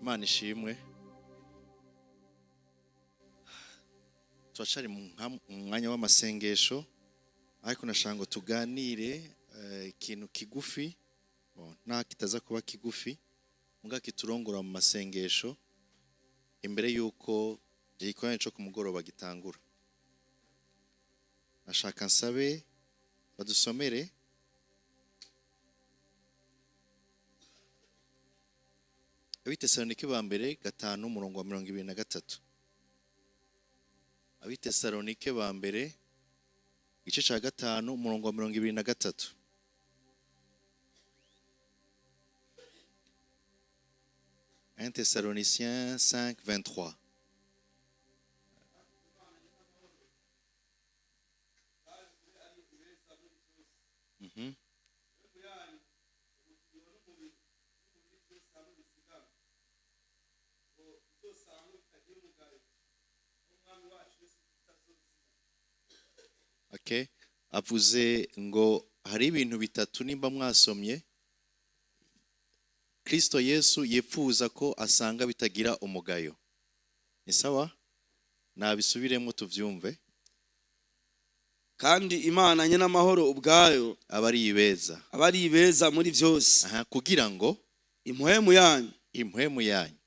Imana ishimwe. Turacari mu mwanya w'amasengesho, ariko nashaka ngo tuganire ikintu kigufi. Bon, nta kitaza kuba kigufi muga kiturongora mu masengesho imbere y'uko igikorane co ku mugoroba gitangura. Nashaka nsabe badusomere Abitesalonike ba mbere 5 umurongo wa 23. Abitesalonike ba mbere igice ca 5 umurongo wa 23. Un Thessaloniciens 5, 23. Okay. Avuze ngo hari ibintu bitatu nimba mwasomye Kristo Yesu yipfuza ko asanga bitagira umugayo. Ni sawa? Nabisubiremo tuvyumve. Kandi Imana nye n'amahoro ubwayo aba ari ibeza, aba ari ibeza muri byose. Aha, kugira ngo impwemu yanyu, impwemu yanyu,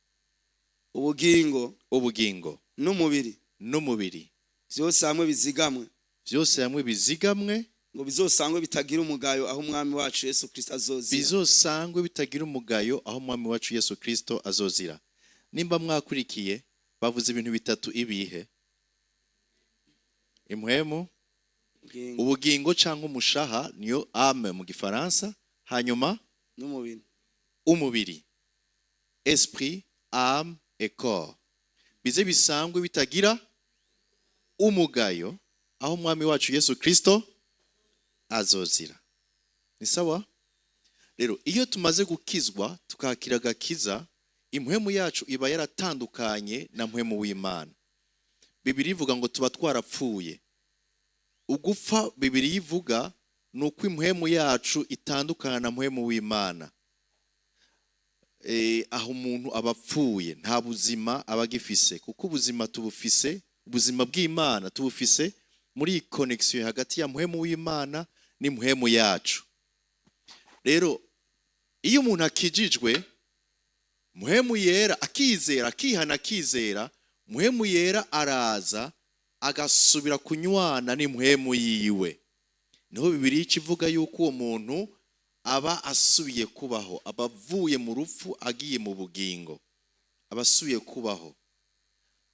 ubugingo, ubugingo, n'umubiri, n'umubiri, byose hamwe bizigamwe, byose hamwe bizigamwe, ngo bizosangwe bitagira umugayo aho umwami wacu Yesu Kristo azozira. Bizosangwe bitagira umugayo aho umwami wacu Yesu Kristo azozira. Nimba mwakurikiye, bavuze ibintu bitatu. Ibihe? Impwemu, ubugingo, ubugingo canke umushaha, niyo âme mu gifaransa, hanyuma n'umubiri, umubiri, esprit, âme et corps, bize bisangwe bitagira umugayo aho umwami wacu Yesu Kristo azozira. Ni sawa? Rero iyo tumaze gukizwa tukakira agakiza, impwemu yacu iba yaratandukanye na mpwemu w'Imana. Bibiliya ivuga ngo tuba twarapfuye. Ugupfa Bibiliya ivuga ni uko impwemu yacu itandukana na mpwemu w'Imana. Aho umuntu aba apfuye, nta buzima aba agifise, kuko ubuzima tubufise, ubuzima bw'Imana tubufise muri iyi connexion hagati ya mpwemu w'Imana n'impwemu yacu. Rero iyo umuntu akijijwe, mpwemu yera akizera, akihana akizera, mpwemu yera araza agasubira kunywana n'impwemu yiwe. Niho Bibiliya ica ivuga yuko uwo muntu aba asubiye kubaho, aba avuye mu rupfu agiye mu bugingo, aba asubiye kubaho.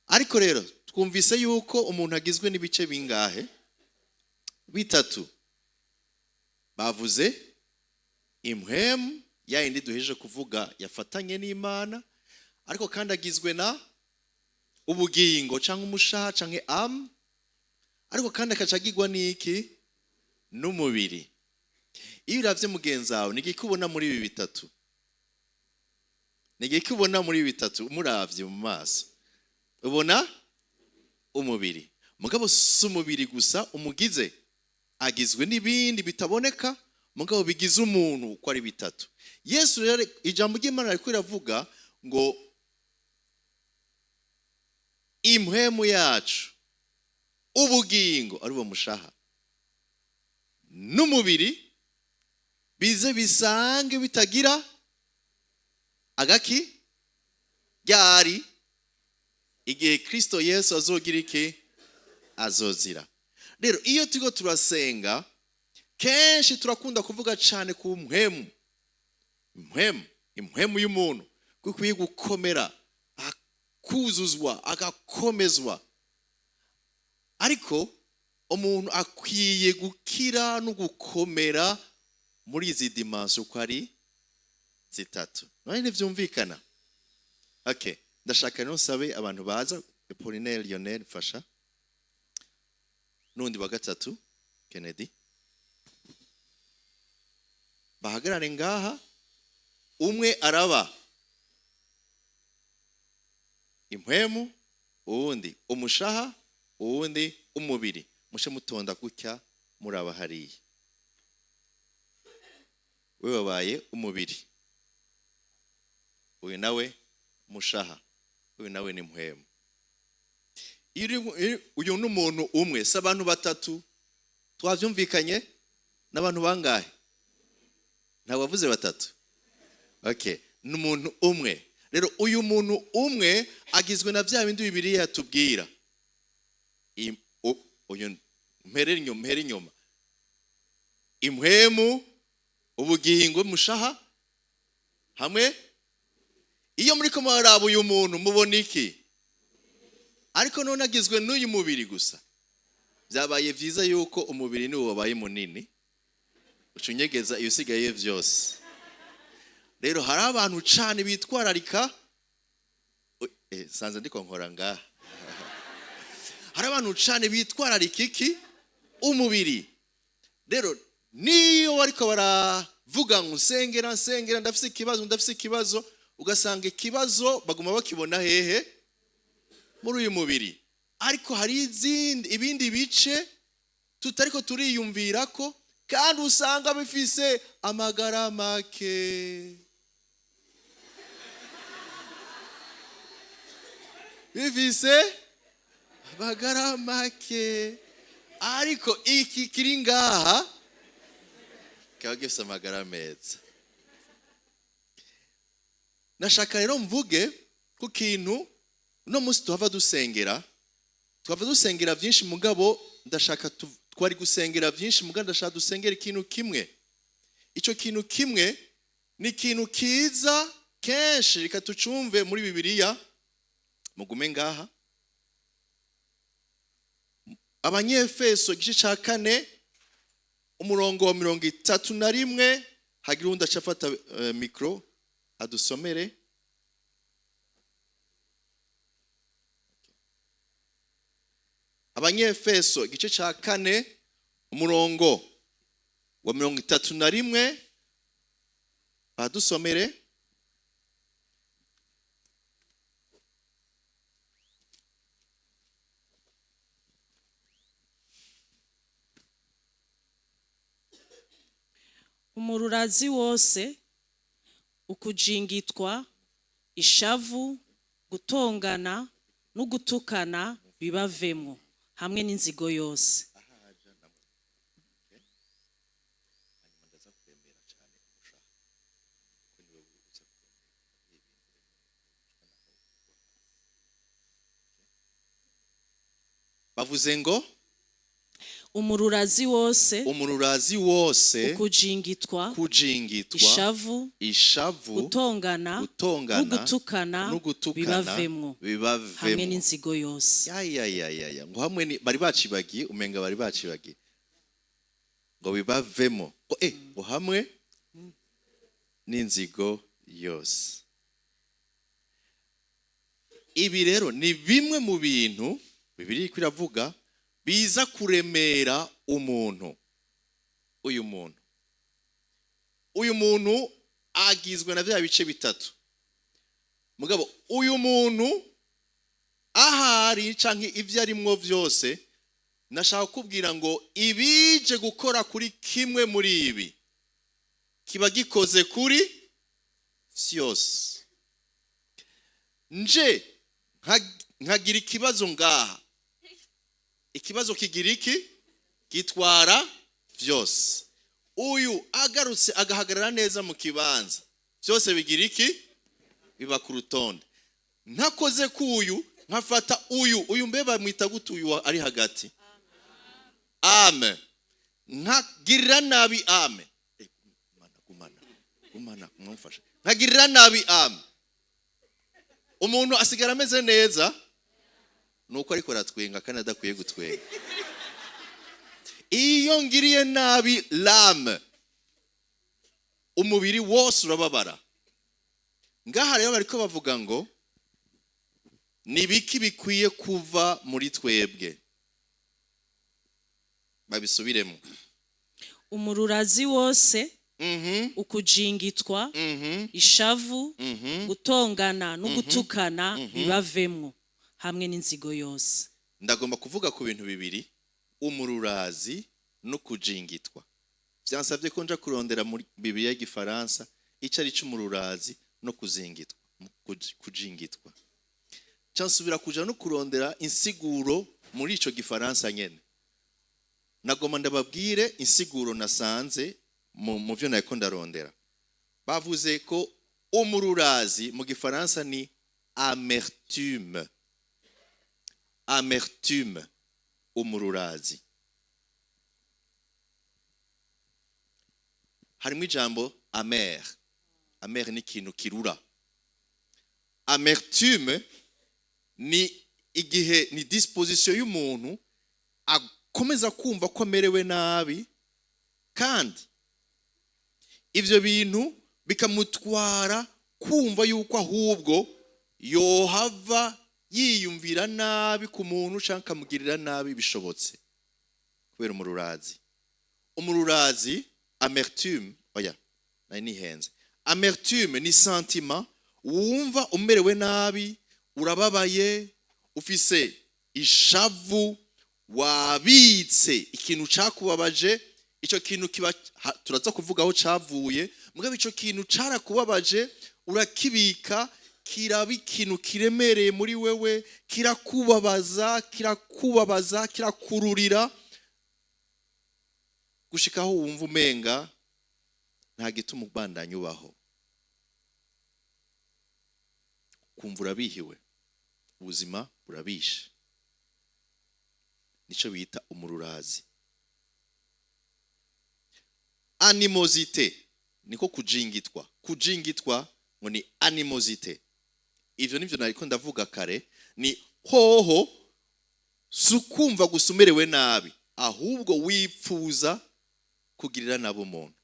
Ariko rero twumvise yuko umuntu agizwe n'ibice bingahe? Bitatu. Bavuze impwemu ya yindi duhejeje kuvuga yafatanye n'Imana, ariko kandi agizwe na ubugingo canke umushaha canke âme, ariko kandi akaca agirwa n'iki? N'umubiri. Iyo uravye mugenzi wawe, ni igiki ubona muri ibi bitatu? Ni igiki ubona muri ibi bitatu umuravye mu maso? Ubona umubiri. Mugabo si umubiri gusa umugize, agizwe n'ibindi bitaboneka mugabo bigize umuntu uko ari bitatu. Yesu rero, ijambo ry'Imana riko riravuga ngo impwemu yacu, ubugingo ari bo mushaha, n'umubiri bize bisange bitagira agaki ryari igihe Kristo Yesu azogira iki? Azozira. Rero iyo turiko turasenga kenshi turakunda kuvuga cyane ku mpwemu, impwemu, impwemu y'umuntu kuko ikwiye gukomera, akuzuzwa, agakomezwa. Ariko umuntu akwiye gukira no gukomera muri izi dimensions uko ari zitatu. None ntivyumvikana? Okay, ndashaka rero nsabe abantu baza, Apollinaire, Lionel, mfasha, n'undi wa gatatu Kennedy, bahagarare ngaha. Umwe araba impwemu, uwundi umushaha, uwundi umubiri. Mushe mutonda gutya muraba hariya. We wabaye umubiri, uyu nawe Mushaha uyu nawe ni mpwemu. Uyu ni umuntu umwe, si abantu batatu. Twabyumvikanye n'abantu bangahe? Ntabwo wavuze batatu. Okay, ni umuntu umwe. Rero uyu muntu umwe agizwe na bya bindi Bibiliya yatubwira. Uyu mpere inyuma, mpere inyuma. Impwemu, ubugingo, mushaha hamwe. Iyo muri ko muraraba uyu muntu mubona iki? Ariko none agizwe n'uyu mubiri gusa. Byabaye byiza yuko umubiri niwo wabaye munini, ucunyegeza ibisigaye byose. Rero hari abantu cane bitwararika. Sanze ndiko nkora ngaha. Hari abantu cane bitwararika iki? Umubiri. Rero niyo bariko baravuga ngo nsengera, nsengera, ndafise ikibazo, ndafise ikibazo, ugasanga ikibazo baguma bakibona hehe? Muri uyu mubiri. Ariko hari ibindi bice tutariko turiyumvira ko, kandi usanga bifise amagara make. Bifise amagara make. Ariko iki kiri ngaha kikaba gifise amagara meza. Nashaka rero mvuge ku kintu uno munsi tuhava dusengera. Tuhava dusengera byinshi, mugabo ndashaka twari gusengera byinshi, mugabo ndashaka dusengera ikintu kimwe. Ico kintu kimwe ni ikintu kiza kenshi, reka tucumve muri Bibiliya. Mugume ngaha. Abanyefeso igice ca 4 umurongo wa 31, hagira uwundi aca afata micro adusomere. Abanyefeso igice ca 4 umurongo wa 31, badusomere. Umururazi wose, ukujingitwa, ishavu, gutongana no gutukana bibavemwo, hamwe n'inzigo yose. Bavuze ngo Umururazi wose, umururazi wose, ukujingitwa, kujingitwa, ishavu, ishavu, gutongana, gutongana, n'ugutukana n'ugutukana bibavemwo, bibavemwo, hamwe n'inzigo yose. Ya, ya, ya, ya, ya. Ngo hamwe ni, bari bacibagiye, umenga bari bacibagiye ngo bibavemo, ngo ngo hamwe n'inzigo yose. Ibi rero ni bimwe mu bintu Bibiliya iriko iravuga biza kuremera umuntu. Uyu muntu agizwe na bya bice bitatu. Mugabo uyu muntu ahari canke ivyo arimwo vyose, nashaka kukubwira ngo ibije gukora kuri kimwe muri ibi kiba gikoze kuri vyose. Nje nkagira ikibazo ngaha, ikibazo kigira iki? Gitwara vyose. Uyu agarutse agahagarara neza mu kibanza, byose bigira iki? Biba ku rutonde. Ntakoze kuyu, nkafata uyu, uyu mbe bamwita gute uyu ari hagati? Ame. Nkagirira nabi ame. Gumana, gumana, gumana, mwamfashe. Nkagirira nabi ame. Umuntu asigara ameze neza nuko ariko aratwenga kandi adakwiye gutwenga. Iyo ngiriye nabi lame, umubiri wose urababara. Ngaha rero bariko bavuga ngo ni biki bikwiye kuva muri twebwe? Babisubiremo. Umururazi wose, ukujingitwa, ishavu, gutongana no gutukana bibavemwo, hamwe n'inzigo yose. Ndagomba kuvuga ku bintu bibiri, umururazi no kujingitwa. Vyansavye ko nja kurondera muri Bibiliya y'igifaransa ico ari c'umururazi no kuzingitwa, Kujingitwa. Nsubira kuja no kurondera insiguro muri ico gifaransa nyene. Nagoma ndababwire insiguro nasanze mu vyo nariko ndarondera. Bavuze ko umururazi mu gifaransa ni amertume. Amertume, umururazi. Harimo ijambo amer. Amer ni ikintu kirura. Amertume ni igihe, ni disposition y'umuntu akomeza kumva ko amerewe nabi, kandi ivyo bintu bikamutwara kumva yuko ahubwo yohava yiyumvira nabi ku muntu canke akamugirira nabi bishobotse, kubera umururazi. Umururazi, amertume, oya, nari nihenze. Amertume ni sentiment wumva umerewe nabi, urababaye, ufise ishavu, wabitse ikintu cakubabaje. Ico kintu kiba turaza kuvuga aho cavuye, mugabo ico kintu carakubabaje, urakibika, kiraba ikintu kiremereye muri wewe, kirakubabaza, kirakubabaza, kirakururira gushikaho wumva umenga nta gituma ubandanya ubaho, kumva urabihiwe, ubuzima burabishe. Nico bita umururazi. Animosité niko kujingitwa. Kujingitwa ngo ni animosité. Ivyo nivyo nariko ndavuga kare, ni hoho si ukumva gusa umerewe nabi, ahubwo wipfuza kugirira nabi umuntu.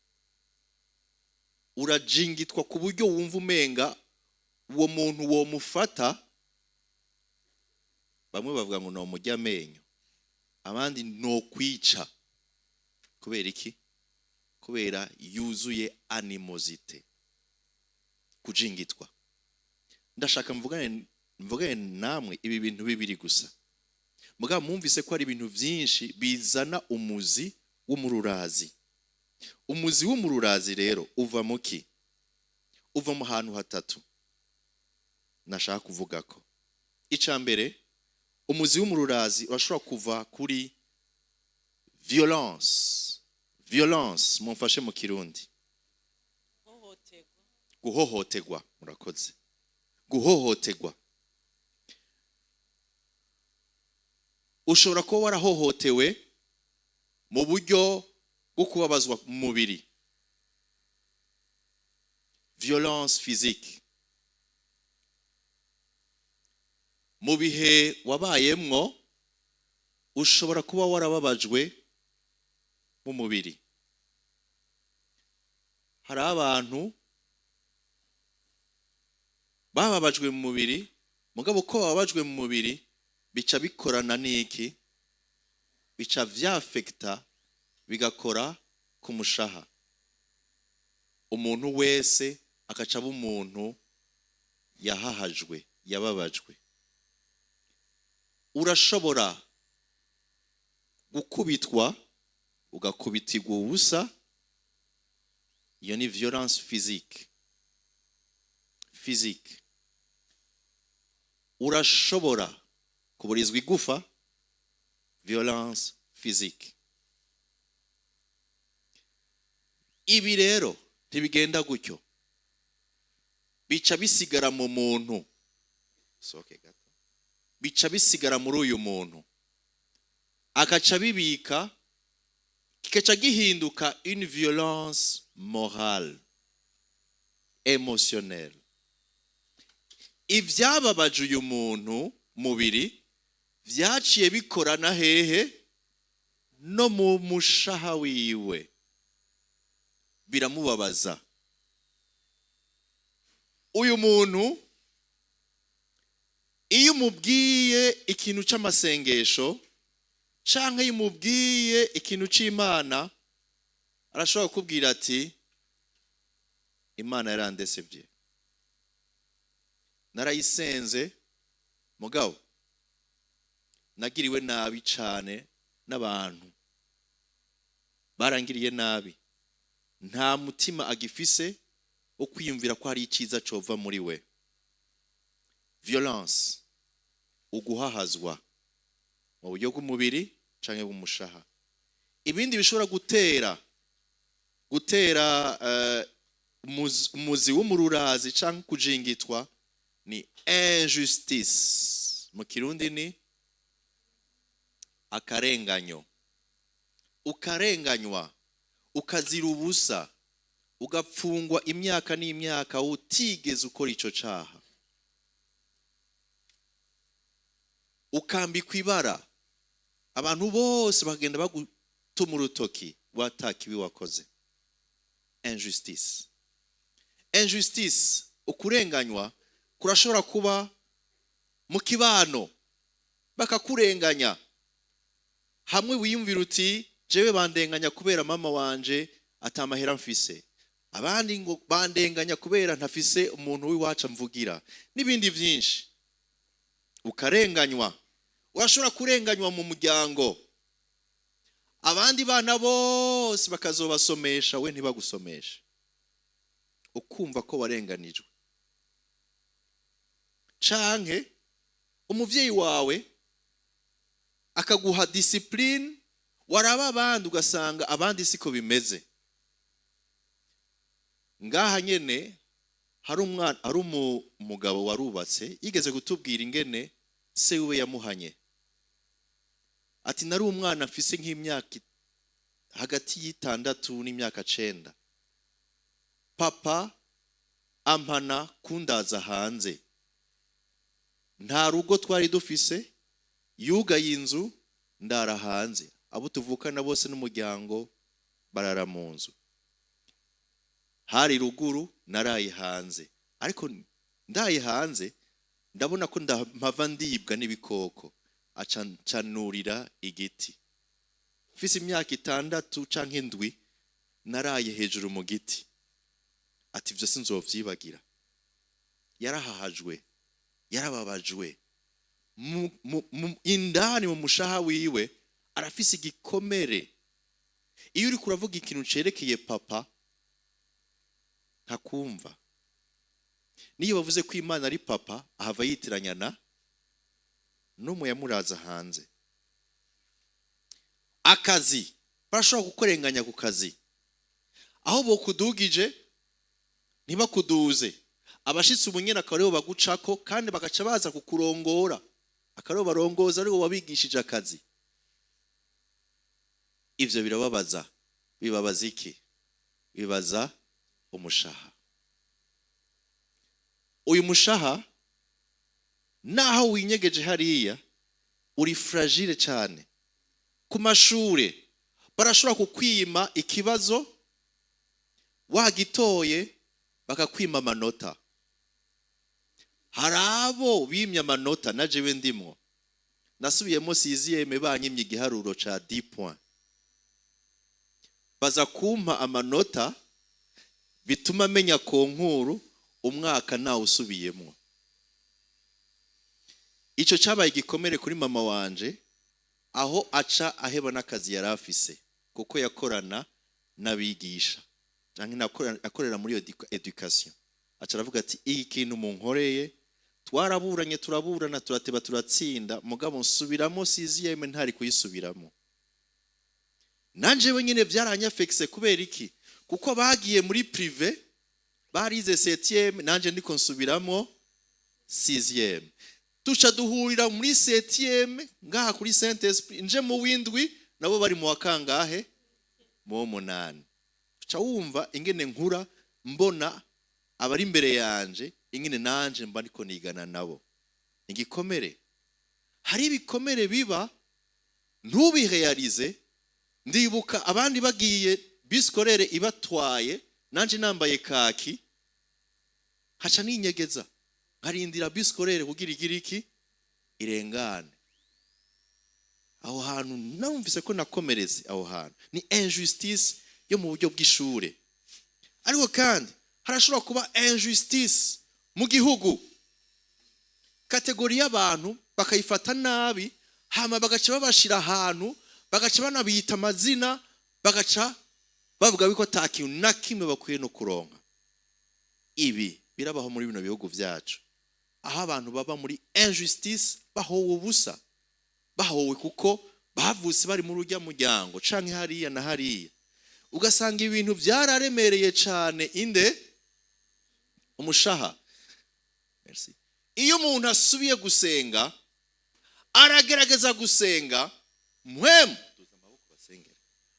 Urajingitwa ku buryo wumva umenga uwo muntu womufata, bamwe bavuga ngo nomurya amenyo, abandi nokwica. Kubera iki? Kubera yuzuye animosité, kujingitwa. Ndashaka mvugane namwe ibi bintu bibiri gusa, mugabo mwumvise ko ari ibintu byinshi bizana umuzi w'umururazi. Umuzi w'umururazi rero uva muki? Uva mu hantu hatatu nashaka kuvuga ko. Ica mbere, umuzi w'umururazi urashobora kuva kuri violence. Violence, mumfashe mu Kirundi. Guhohotegwa, murakoze. Guhohotegwa. Ushobora kuba warahohotewe mu buryo bwo kubabazwa mu mubiri, violence physique. Mu bihe wabayemwo ushobora kuba warababajwe mu mubiri. Hari abantu bababajwe mu mubiri, mugabo ko bababajwe mu mubiri bica bikorana n'iki? Bica vyafekta, bigakora ku mushaha. Umuntu wese akaca aba umuntu yahahajwe, yababajwe. Urashobora gukubitwa, ugakubitirwa ubusa, iyo ni violence physique. Physique. Urashobora kuburizwa igufa, violence physique. Ibi rero ntibigenda gutyo, bica bisigara mu muntu. Soke gato. Bica bisigara muri uyu muntu, akaca bibika, kikaca gihinduka une violence morale, émotionnelle. Ibyababaje uyu muntu mubiri vyaciye bikorana hehe? No mu mushaha wiwe, biramubabaza. Uyu muntu iyo umubwiye ikintu c'amasengesho canke iyo umubwiye ikintu c'Imana, arashobora kukubwira ati Imana yarandesevye, narayisenze, mugabo nagiriwe nabi cane n'abantu barangiriye nabi, nta mutima agifise wo kwiyumvira ko hari iciza cova muri we. Violence, uguhahazwa mu buryo bw'umubiri canke bw'umushaha. Ibindi bishobora gutera umuzi w'umururazi canke kujingitwa ni injustice. Mu Kirundi ni akarenganyo. Ukarenganywa, ukazira ubusa, ugapfungwa imyaka n'imyaka utigeze ukora ico caha, ukambikwa ibara, abantu bose bagenda bagutuma urutoki wataka ibi wakoze. Injustice. Injustice, ukurenganywa kurashobora kuba mu kibano, bakakurenganya. Hamwe wiyumvira uti: "Jewe bandenganya kubera mama wanje atamahera mfise", abandi ngo bandenganya kubera ntafise umuntu w'iwacu amvugira, n'ibindi byinshi. Ukarenganywa. Urashobora kurenganywa mu muryango, abandi bana bose bakazobasomesha, we ntibagusomeshe, ukumva ko warenganijwe. Canke umuvyeyi wawe akaguha discipline, waraba abandi ugasanga abandi siko bimeze. Ngaha nyene hari umwana, hari umugabo warubatse, yigeze kutubwira ingene se wiwe yamuhanye. Ati: "Nari umwana mfise nk'imyaka hagati y'6 n'imyaka 9, papa ampana kundaza hanze. Nta rugo twari dufise, yugaye inzu, ndara hanze, abo tuvukana bose n'umuryango barara mu nzu. Hari ruguru, naraye hanze, ariko ndaye hanze ndabona ko mpava ndibwa n'ibikoko, aca ncanurira igiti. Mfise imyaka 6 canke 7, naraye hejuru mu giti." Ati: "Ivyo sinzovyibagira." Yarahahajwe, yarababajwe indani mu mushaha wiwe, arafise igikomere. Iyo uriko uravuga ikintu cerekeye papa, ntakumva. Niyo bavuze ko Imana ari papa, ahava yitiranya na n'umwe yamuraza hanze. Akazi, barashobora kukurenganya ku kazi, aho bokudugije ntibakuduze, abashitsi ubunyene akaba aribo bagucako, kandi bagaca baza kukurongora, akaba aribo barongoza, aribo wabigishije akazi. Ivyo birababaza. Bibabaza iki? Bibaza umushaha. Uyu mushaha, naho winyegeje hariya, uri fragile cyane. Ku mashure barashobora kukwima ikibazo wagitoye, bakakwima amanota. Hari abo bimye amanota, na jewe ndimwo. Nasubiyemo sixième, banyimye igiharuro ca 10 point, baza kumpa amanota bituma menya concours umwaka nawe usubiyemo. Ico cabaye igikomere kuri mama wanje, aho aca aheba n'akazi yari afise, kuko yakorana n'abigisha canke akorera muri education. Aca aravuga ati: "Iyi kintu munkoreye, twaraburanye, turaburana, turateba, turatsinda, mugabo nsubiramo sixième ntari kuyisubiramo." Nanje wenyine byaranyafekise. Kubera iki? Kuko bagiye muri privé barize septième, nanje ndiko nsubiramo sixième. Tuca duhurira muri septième ngaha kuri Saint Esprit, nje mu windwi, nabo bari mu wa kangahe? Mu w'umunani. Uca wumva ingene nkura mbona abari imbere yanje, ingene nanje mba ndiko nigana nabo. Igikomere. Hari ibikomere biba ntubiheyarize. Ndibuka abandi bagiye, bus scolaire ibatwaye, nanje nambaye kaki, haca ninyegeza, nkarindira bus scolaire kugira igire iki? Irengane. Aho hantu numvise ko nakomeretse. Aho hantu ni injustice yo mu buryo bw'ishure. Ariko kandi harashobora kuba injustice mu gihugu, catégorie y'abantu bakayifata nabi, hama bagaca babashira ahantu, bagaca banabita amazina, bagaca bavuga yuko ata kintu na kimwe bakwiye no kuronka. Ibi birabaho muri bino bihugu vyacu. Aho abantu baba muri injustice, bahowe ubusa, bahowe kuko bavutse bari muri urya muryango canke hariya na hariya, ugasanga ibintu byararemereye cane inde umushaha. Merci. Iyo umuntu asubiye gusenga, aragerageza gusenga, mpwemu, duza amaboko basengere,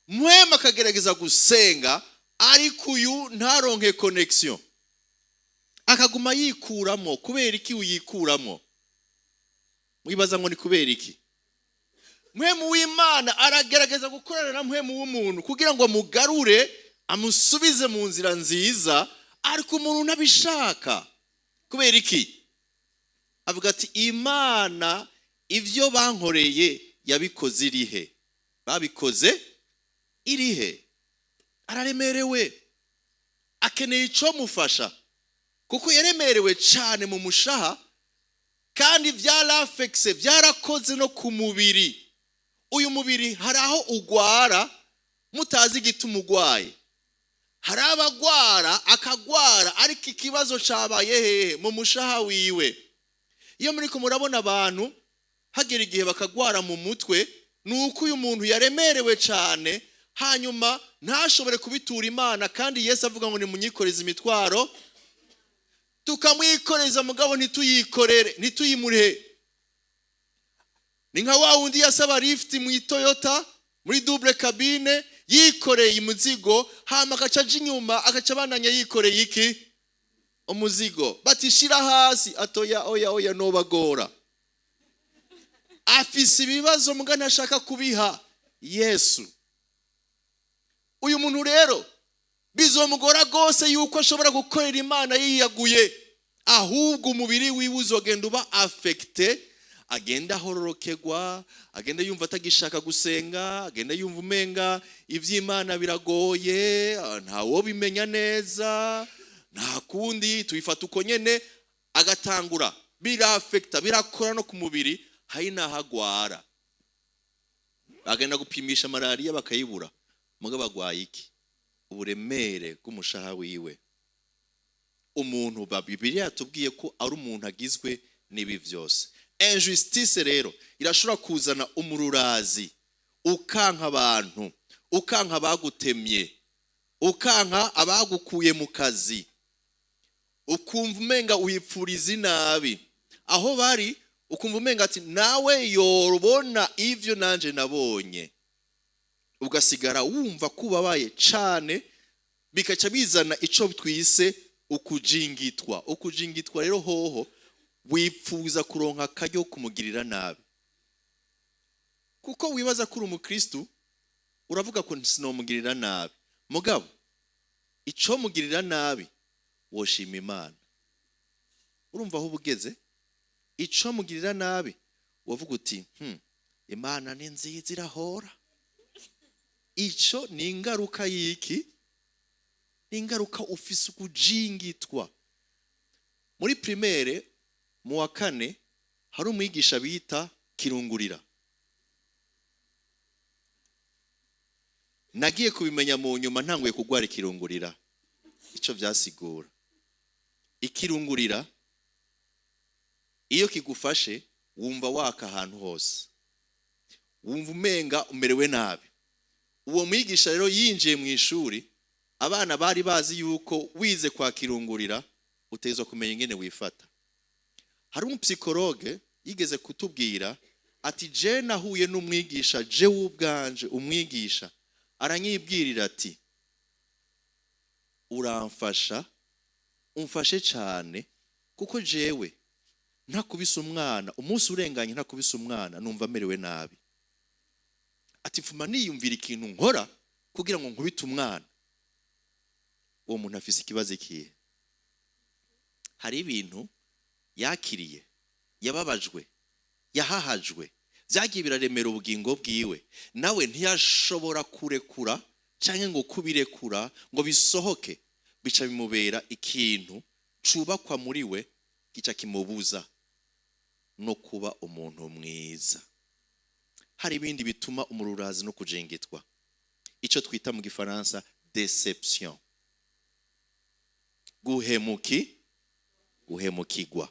mpwemu akagerageza gusenga, ariko uyu ntaronke connexion, akaguma yikuramo. Kubera iki uyikuramo? Mwibaza ngo ni kubera iki? Mpwemu w'Imana aragerageza gukorana na mpwemu w'umuntu kugira ngo amugarure, amusubize mu nzira nziza, ariko umuntu ntabishaka. Kubera iki? Avuga ati: "Imana ibyo bankoreye yabikoze irihe? Babikoze irihe?" Araremerewe, akeneye icyo mufasha kuko yaremerewe cyane mu mushaha, kandi byarafekise, byarakoze no ku mubiri. Uyu mubiri hari aho ugwara mutazi igituma ugwaye. Hari abagwara, akagwara, ariko ikibazo cyabaye hehe? Mu mushaha wiwe. Iyo muri ko murabona abantu hagera igihe bakagwara mu mutwe, ni uko uyu muntu yaremerewe cyane, hanyuma ntashobore kubitura Imana. Kandi Yesu avuga ngo: "Nimunyikoreze imitwaro." Tukamwikoreza, mugabo ntituyikorere, ntituyimuhe. Ni nka wa wundi yasaba lift mu Toyota muri double cabine, yikoreye umuzigo, hama agaca aja inyuma, agaca abandanya yikoreye iki? Umuzigo. Batishira hasi, atoya: "Oya, oya, nobagora." Afise ibibazo, muga ntashaka kubiha Yesu. Uyu muntu rero bizomugora rwose yuko ashobora gukorera Imana yiyaguye, ahubwo umubiri wiwe uzogenda uba affecté, agenda ahororokegwa, agenda yumva atagishaka gusenga, agenda yumva umenga iby'Imana biragoye, ntawo bimenya neza, nta kundi tubifata uko nyene. Agatangura birafekita, birakora no ku mubiri. Hari n'aho agwara, bagenda gupimisha malariya bakayibura, mugabo agwaye iki? Uburemere bw'umushaha wiwe. Umuntu Bibiliya yatubwiye ko ari umuntu agizwe n'ibi byose. Injustice rero irashobora kuzana umururazi, ukanka abantu, ukanka abagutemye, ukanka abagukuye mu kazi, ukumva umenga uhipfuriza inabi aho bari, ukumva umenga ati nawe yorobona ivyo nanje nabonye, ugasigara wumva ko ubabaye cane, bikaca bizana ico twise ukujingitwa. Ukujingitwa rero hoho wipfuza kuronka akaryo kumugirira nabi, kuko wibaza ko uri umukristu, uravuga ko sinomugirira nabi, mugabo ico mugirira nabi woshima Imana. Urumva aho ubugeze? Ico mugirira nabi wavuga uti: Imana ni nziza, irahora." Ico ni ingaruka y'iki? Ni ingaruka ufise ukujingitwa. Muri primaire mu wa kane hari umwigisha bita Kirungurira. Nagiye kubimenya mu nyuma, ntanguye kugwara ikirungurira, ico vyasigura. Ikirungurira iyo kigufashe wumva waka ahantu hose, wumva umenga umerewe nabi. Uwo mwigisha rero yinjiye mu ishuri, abana bari bazi yuko wize kwa Kirungurira utegerezwa kumenya ingene wifata. Hari umupsychologue yigeze kutubwira ati: "Je nahuye n'umwigisha, je w'ubwanje umwigisha aranyibwirira ati: 'Uramfasha, umfashe cyane, kuko jewe ntakubise umwana, umunsi urenganye ntakubise umwana numva amerewe nabi.' Ati: 'Mfuma niyumvira ikintu nkora kugira ngo nkubite umwana.'" Uwo muntu afise ikibazo ikihe? Hari ibintu yakiriye, yababajwe, yahahajwe, byagiye biraremera ubugingo bwiwe, nawe ntiyashobora kurekura cyangwa ngo kubirekura ngo bisohoke, bica bimubera ikintu cubakwa muri we, gica kimubuza no kuba umuntu mwiza. Hari ibindi bituma umururazi no kujengetwa, icyo twita mu Gifaransa déception, guhemuki, guhemukigwa.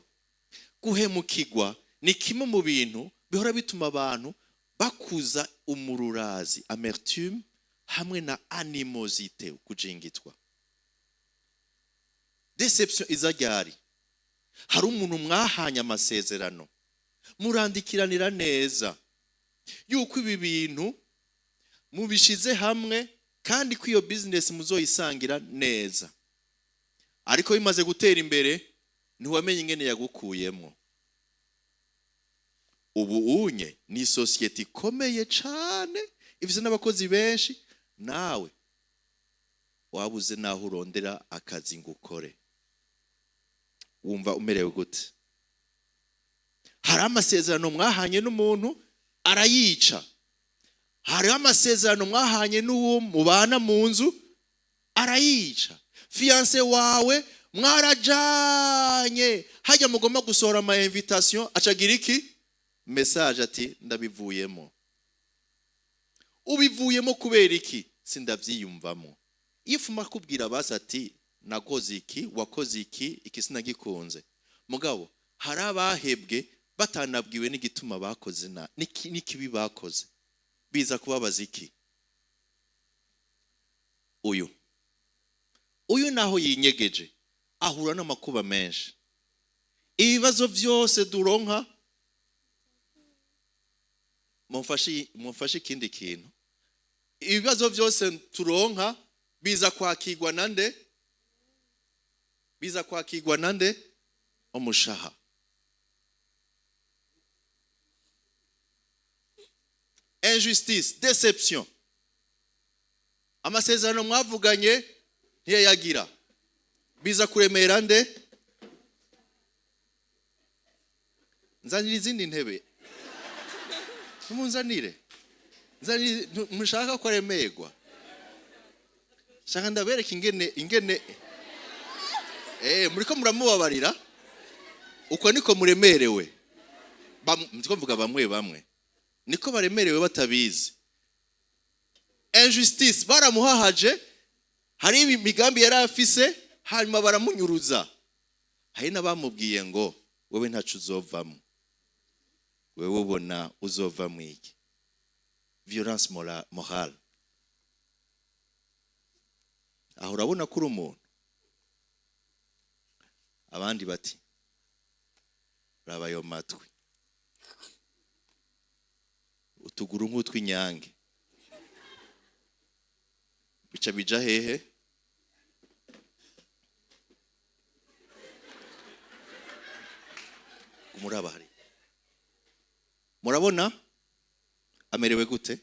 Guhemukirwa ni kimwe mu bintu bihora bituma abantu bakuza umururazi, amertume, hamwe na animosité, kujingitwa. Déception iza ryari? Hari umuntu mwahanye amasezerano, murandikiranira neza yuko ibi bintu mubishize hamwe kandi ko iyo business muzoyisangira neza, ariko bimaze gutera imbere ntiwamenye ingene yagukuyemo. Ubu unye ni sosiyete ikomeye cane, ifise n'abakozi benshi, nawe wabuze naho urondera akazi ngo ukore. Wumva umerewe gute? Hari amasezerano mwahanye n'umuntu, arayica. Hariho amasezerano mwahanye n'uwo mubana mu nzu, arayica. Fiancé wawe mwarajanye, hajya mugomba gusohora ama invitation, acagira iki message ati: "Ndabivuyemo." Ubivuyemo kubera iki? Sindavyiyumvamo. Iyo ufuma kubwira basi ati: "Nakoze iki, wakoze iki, iki sinagikunze." Mugabo hari abahebwe batanabwiwe n'igituma bakoze na n'ikibi bakoze. Biza kubabaza iki? Uyu naho yinyegeje ahura n'amakuba menshi. Ibibazo byose duronka, mumfashe ikindi kintu, ibibazo byose turonka biza kwakirwa na nde? Biza kwakirwa na nde? Umushaha. Injustice, déception, amasezerano mwavuganye ntiyayagira, biza kuremera nde? Nzanira izindi ntebe, ntumunzanire, nzanire. Mushaka ko aremerwa? Shaka ndabereka ingene muriko muramubabarira. Uko niko muremerewe. Ndiko mvuga bamwe bamwe niko baremerewe batabizi. Injustice, baramuhahaje. Hari imigambi yari afise, hanyuma baramunyuruza. Hari n'abamubwiye ngo: "Wewe ntaco uzovamo, wewe ubona uzovamo iki?" Violence morale. Aho urabona ko uri umuntu. Abandi bati: "Raba ayo matwi, utuguru nk'utw'inyange." Bica bija hehe? Muraba hari, murabona amerewe gute?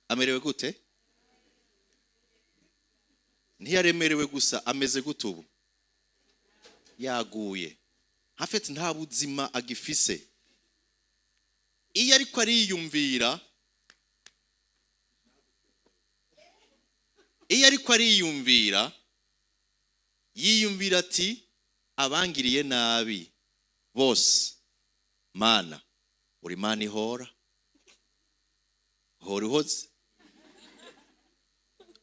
Amerewe gute? Ntiyaremerewe gusa, ameze gute ubu? Yaguye hafite, nta buzima agifise. Iyo ariko ariyumvira, iyo ariko ariyumvira, yiyumvira ati: "Abangiriye nabi bose, Mana, uri Mana ihora hora ihoze,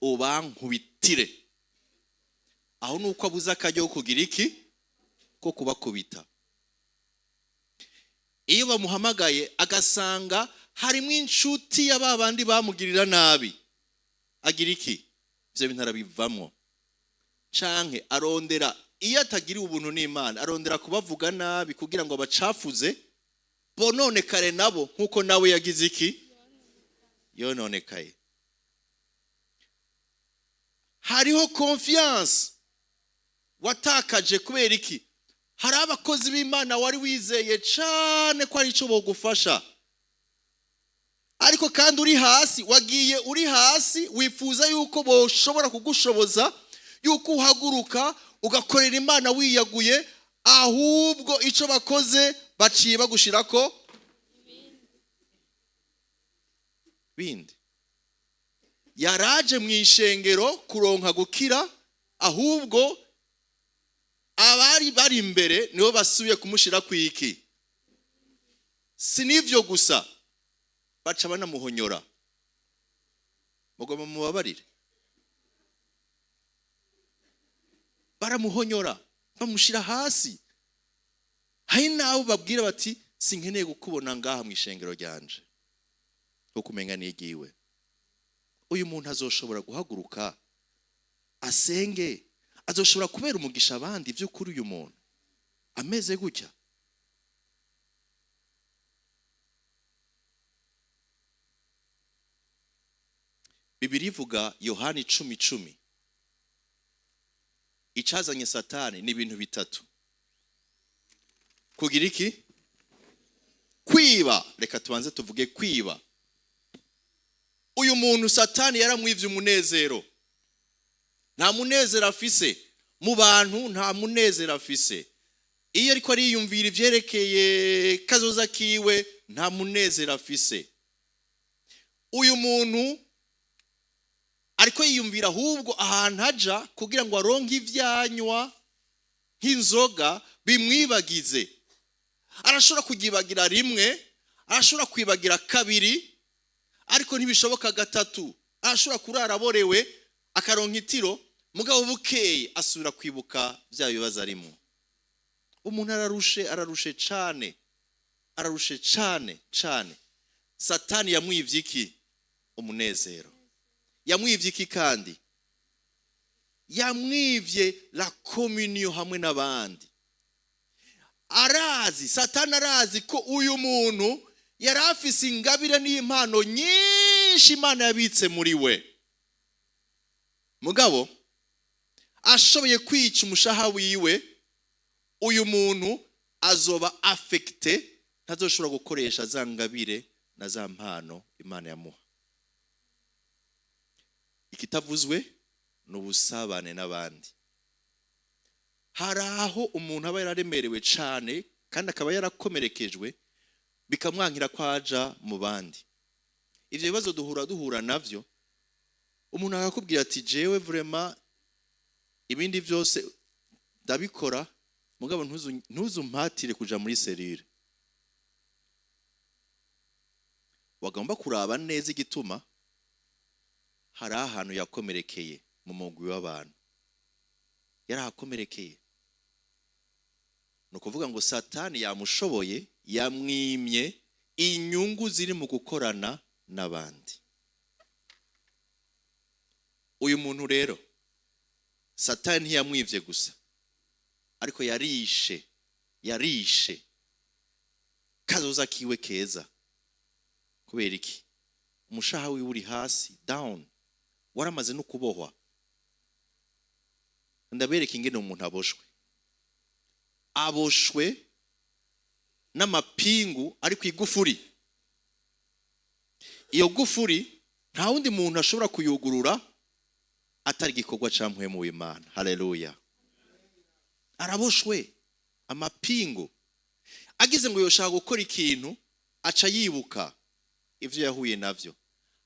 ubankubitire." Aho nuko abuze akaryo ko kugira iki? Ko kubakubita. Iyo bamuhamagaye agasanga harimo inshuti ya ba bandi bamugirira nabi, agira iki? Ibyo bintu arabivamwo, canke arondera, iyo atagiriwe ubuntu n'Imana, arondera kubavuga nabi kugira ngo abacafuze bononekare nabo nk'uko nawe yagize iki? Yononekaye. Hariho confiance watakaje. Kubera iki? Hari abakozi b'Imana wari wizeye cane ko ari icyo bogufasha, ariko kandi uri hasi, wagiye uri hasi, wifuza yuko boshobora kugushoboza yuko uhaguruka ugakorera Imana wiyaguye. Ahubwo icyo bakoze, baciye bagushirako bindi. Yaraje mu ishengero kuronka gukira, ahubwo abari bari imbere nibo basubiye kumushira ku iki. Si n'ivyo gusa, baca banamuhonyora. Mugomba mubabarire, baramuhonyora, bamushira hasi. Hari n'abo babwira bati: "Sinkeneye kukubona ngaha mu ishengero ryanje," kuko umenga nigiwe. Uyu muntu azoshobora guhaguruka asenge? Azoshobora kubera umugisha abandi by'ukuri uyu muntu ameze gutya? Bibiliya ivuga, Yohani 10:10, icazanye Satani ni ibintu bitatu: kugira iki? Kwiba. Reka tubanze tuvuge kwiba. Uyu muntu Satani yaramwivye umunezero. Nta munezero afise mu bantu, nta munezero afise iyo ariko ariyumvira ivyerekeye kazoza kiwe, nta munezero afise. Uyu muntu ariko yiyumvira ahubwo ahantu aja kugira ngo aronke ivyanywa nk'inzoga bimwibagize. Arashobora kugibagira rimwe, arashobora kwibagira kabiri, ariko ntibishoboka gatatu. Arashobora kurara aborewe akaronka itiro, mugabo bukeye asubira kwibuka bya bibazo arimo. Umuntu ararushe, ararushe cane, ararushe cane cane. Satani yamwivye iki? Umunezero. Yamwivye iki kandi? Yamwivye la communion hamwe n'abandi. Arazi, Satani arazi ko uyu muntu yari afise ingabire n'impano nyinshi Imana yabitse muri we. Mugabo ashoboye kwica umushaha wiwe, uyu muntu azoba affecté, ntazoshobora gukoresha za ngabire na za mpano Imana yamuha. Ikitavuzwe ni ubusabane n'abandi. Hari aho umuntu aba yararemerewe cane kandi akaba yarakomerekejwe, bikamwankira ko aja mu bandi. Ivyo bibazo duhura navyo. Umuntu akakubwira ati: "Jewe vraiment ibindi byose ndabikora, mugabo ntuzumpatire kuja muri cellule." Wagomba kuraba neza igituma. Hari ahantu yakomerekeye mu mugwi w'abantu, yarahakomerekeye. Ni ukuvuga ngo Satani yamushoboye, yamwimye inyungu ziri mu gukorana n'abandi. Uyu muntu rero Satani ntiyamwivye gusa, ariko yarishe kazoza kiwe keza. Kubera iki? Umushaha wiwe uri hasi, down, waramaze no kubohwa. Ndabereka ingene umuntu aboshwe. Aboshwe n'amapingu ari ku igufuri. Iyo gufuri nta wundi muntu ashobora kuyugurura atari igikorwa ca Mpwemu w'Imana. Haleluya! Araboshwe amapingu. Agize ngo yoshaka gukora ikintu, aca yibuka ivyo yahuye navyo,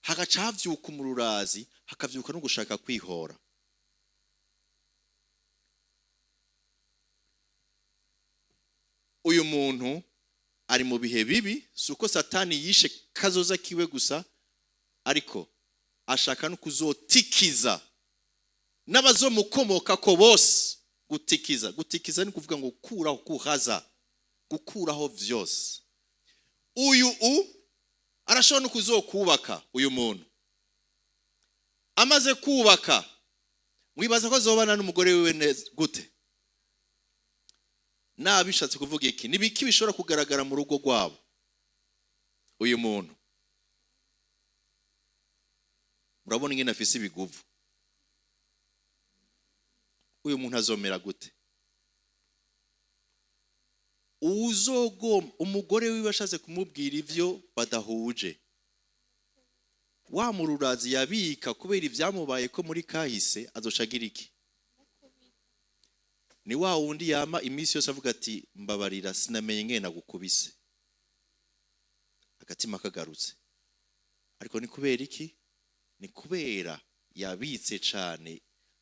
hagaca havyuka umururazi, hakavyuka no gushaka kwihora. Uyu muntu ari mu bihe bibi. Si uko Satani yishe kazoza kiwe gusa, ariko ashaka no kuzotikiza n'abazomukomokako bose. Gutikiza, gutikiza ni kuvuga ngo gukuraho, kuhaza, gukuraho vyose. Uyu arashobora no kuzokubaka. Uyu muntu amaze kubaka, mwibaza ko azobana n'umugore wiwe neza gute? Nabishatse kuvuga iki? Ni biki bishobora kugaragara mu rugo rwabo? Uyu muntu murabona ingene afise ibiguvu. Uyu muntu azomera gute? Uzogomba umugore wiwe ashatse kumubwira ivyo badahuje, wa mururazi yabika kubera ibyamubaye ko muri kahise, azoca agira iki? Ni wa wundi yama iminsi yose avuga ati: "Mbabarira, sinamenye ingene nagukubise." Agatima kagarutse. Ariko ni kubera iki? Ni kubera yabitse cane,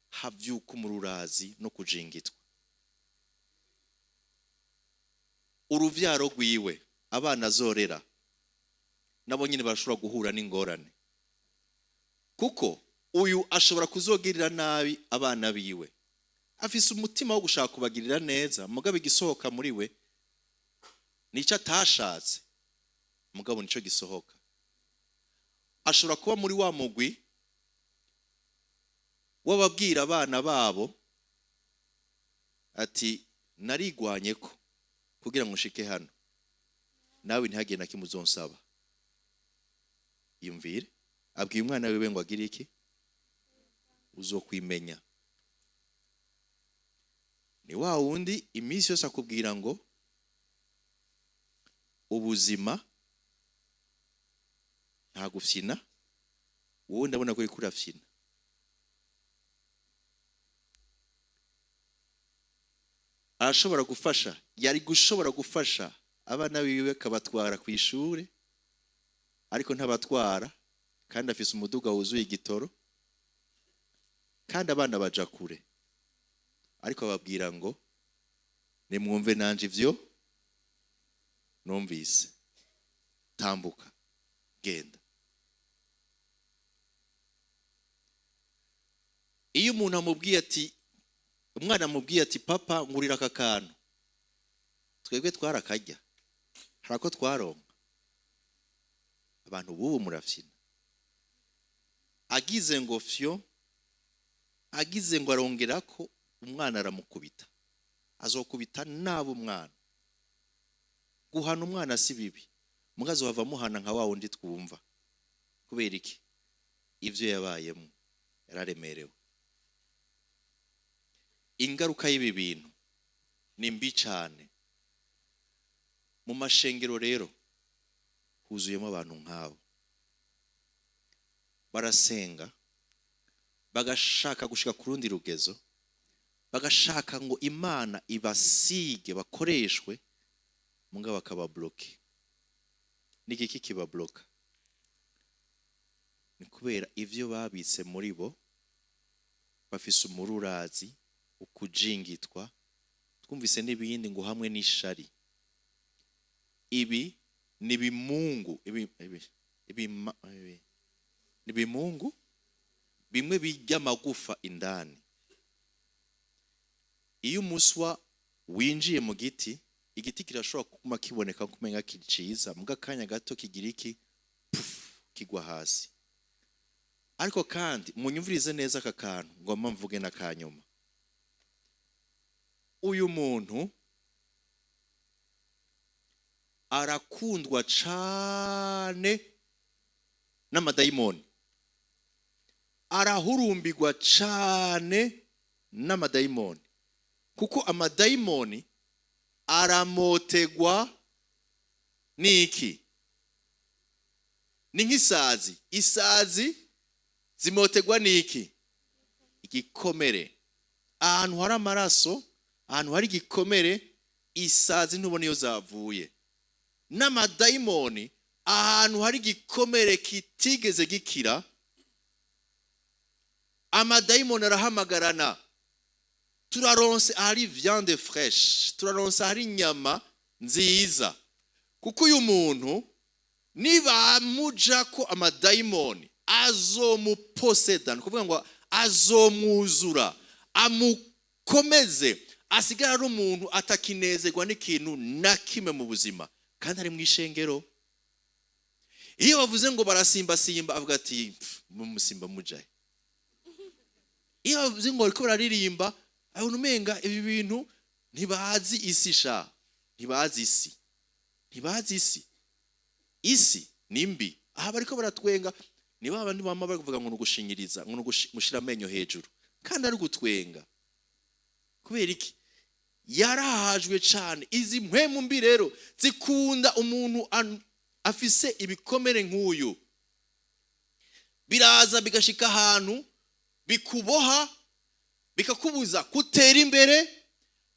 havyuka umururazi no kujingitwa. Uruvyaro rwiwe, abana azorera, nabo nyine barashobora guhura n'ingorane, kuko uyu ashobora kuzogirira nabi abana biwe. Afise umutima wo gushaka kubagirira neza, mugabo igisohoka muri we Nicyo atashatse, mugabo nicyo gisohoka. Ashobora kuba muri wa mugwi w'ababwira abana babo ati: "Narigwanye ko kugira ngo nshike hano, nawe ntihagire na kimwe uzonsaba." Yumvire, abwiye umwana wiwe ngo agire iki? Uzokwimenya. Ni wa wundi iminsi yose akubwira ngo ubuzima nta gufyina, wowe ndabona ko uriko urafyina. Arashobora gufasha, yari gushobora gufasha abana biwe akabatwara ku ishuri, ariko ntabatwara, kandi afise umuduga wuzuye igitoro, kandi abana baja kure, ariko ababwira ngo: "Nimwumve nanje ivyo numvise, tambuka, genda." Iyo umuntu amubwiye ati, umwana amubwiye ati: "Papa, ngurira aka kantu," twebwe twarakarya, hari ako twaronka. Abantu b'ubu murafyina. Agize ngo fyo, agize ngo arongera ko, umwana aramukubita, azokubita nabi umwana. Guhana umwana si bibi, mugazi wava amuhana nka wa wundi twumva. Kubera iki? Ibyo yabayemo, yararemerewe. Ingaruka y'ibi bintu ni mbi cyane. Mu mashengero rero huzuyemo abantu nk'abo, barasenga, bagashaka gushika ku rundi rugezo, bagashaka ngo Imana ibasige, bakoreshwe, mugabo bakaba bloqué. N'igiki kibabloka? Ni kubera ivyo babitse muri bo. Bafise umururazi, ukujingitwa, twumvise n'ibindi ngo hamwe n'ishari. Ibi ni bimungu, ibi ni bimungu bimwe bijya amagufa indani. Iyo umuswa winjiye mu giti, igiti kirashobora kuguma kiboneka kumenga kiri ciza, muga akanya gato kigira iki? Puf, kigwa hasi. Ariko kandi munyumvirize neza aka kantu ngomba mvuge n'akanyuma. Uyu muntu arakundwa cane n'amadayimoni, arahurumbirwa cane n'amadayimoni, kuko amadayimoni aramotegwa n'iki? Ni nk'isazi. Isazi zimotegwa n'iki? Igikomere. Ahantu hari amaraso, ahantu hari igikomere, isazi ntubona iyo zavuye. N'amadayimoni, ahantu hari igikomere kitigeze gikira, amadayimoni arahamagarana: "Turaronse ahari viande fraîche, turaronse ahari inyama nziza." Kuko uyu muntu nibamuja ko amadayimoni, azomuposeda, ni ukuvuga ngo azomwuzura, amukomeze, asigara ari umuntu atakinezerwa n'ikintu na kimwe mu buzima, kandi ari mu ishengero. Iyo bavuze ngo barasimbasimba, avuga ati: "Mumusimba mujahe." Iyo bavuze ngo bariko bararirimba, abona umenga ibi bintu ntibazi isi sha, ntibazi isi, ntibazi isi, isi ni mbi. Aha bariko baratwenga, ni ba bandi bama bavuga ngo ni ugushinyiriza, ngo ni gushira amenyo hejuru, kandi ari gutwenga. Kubera iki? Yarahajwe cane. Izi mpwemu mbi rero zikunda umuntu afise ibikomere nk'uyu. Biraza bigashika ahantu bikuboha, bikakubuza gutera imbere,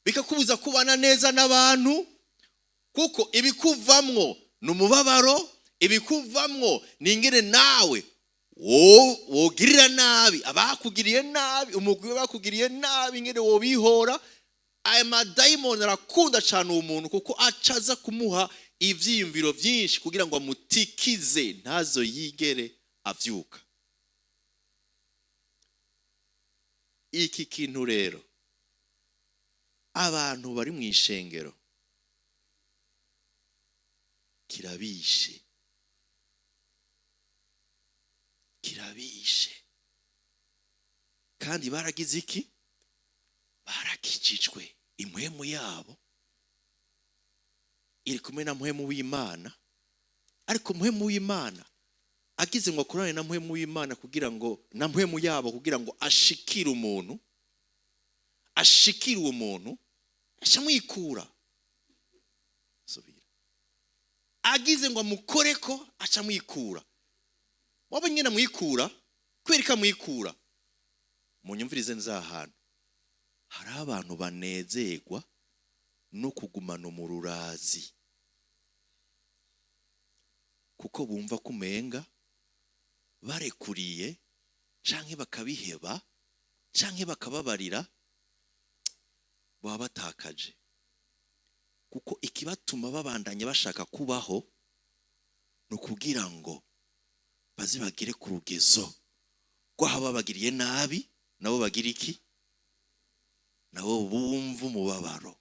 bikakubuza kubana neza n'abantu, kuko ibikuvamwo ni umubabaro, ibikuvamwo ni ingene nawe wogirira nabi abakugiriye nabi, umugwi bakugiriye nabi, ingene wobihora. Aya madayimoni arakunda cyane uwo muntu, kuko acaza kumuha ivyiyumviro byinshi kugira ngo amutikize, ntazo yigere avyuka. Iki kintu rero, abantu bari mu ishengero Kirabishe, kirabishe. Kandi baragize iki? Barakijijwe. Impwemu yabo iri kumwe na Mpwemu w'Imana, ariko Mpwemu w'Imana agize ngo akorane na Mpwemu w'Imana kugira ngo na mpwemu yabo, kugira ngo ashikire umuntu, ashikire uwo muntu, acamwikura. Subira. Agize ngo amukoreko, acamwikura. Waba nyine amwikura kubera ko amwikura. Munyumvirize nza ahantu hari abantu banezerwa no kugumana umururazi, kuko bumva ko umenga barekuriye canke bakabiheba canke bakababarira, baba batakaje. Kuko ikibatuma babandanya bashaka kubaho ni ukugira ngo baze bagere ku rugezo rw'aho babagiriye nabi, nabo bagira iki? Nabo bumva umubabaro.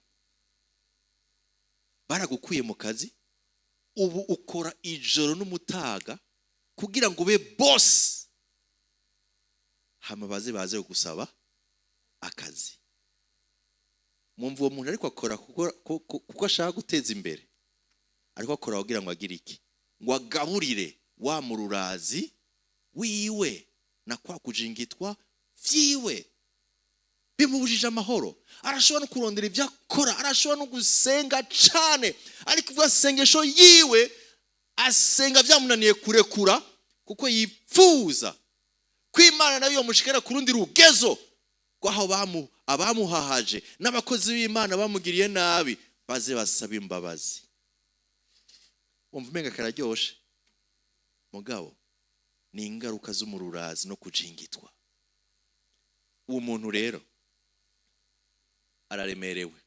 Baragukuye mu kazi, ubu ukora ijoro n'umutaga kugira ngo ube boss, hama baze baze gusaba akazi. Mwumva uwo muntu ariko akora kuko ashaka guteza imbere, ariko akora kugira ngo agire iki? Ngo agaburire wa mururazi wiwe na kwa kujingitwa vyiwe bimubujije amahoro. Arashobora no kurondera ibyo akora, arashobora no gusenga cane, ariko ubwo asengesho yiwe asenga vyamunaniye kurekura, kuko yipfuza ko Imana nayo yomushikira ku rundi rugezo rw'aho abamuhahaje n'abakozi b'Imana bamugiriye nabi baze basaba imbabazi. Wumva umenga kararyoshe, mugabo ni ingaruka z'umururazi no kujingitwa. Uwo muntu rero araremerewe,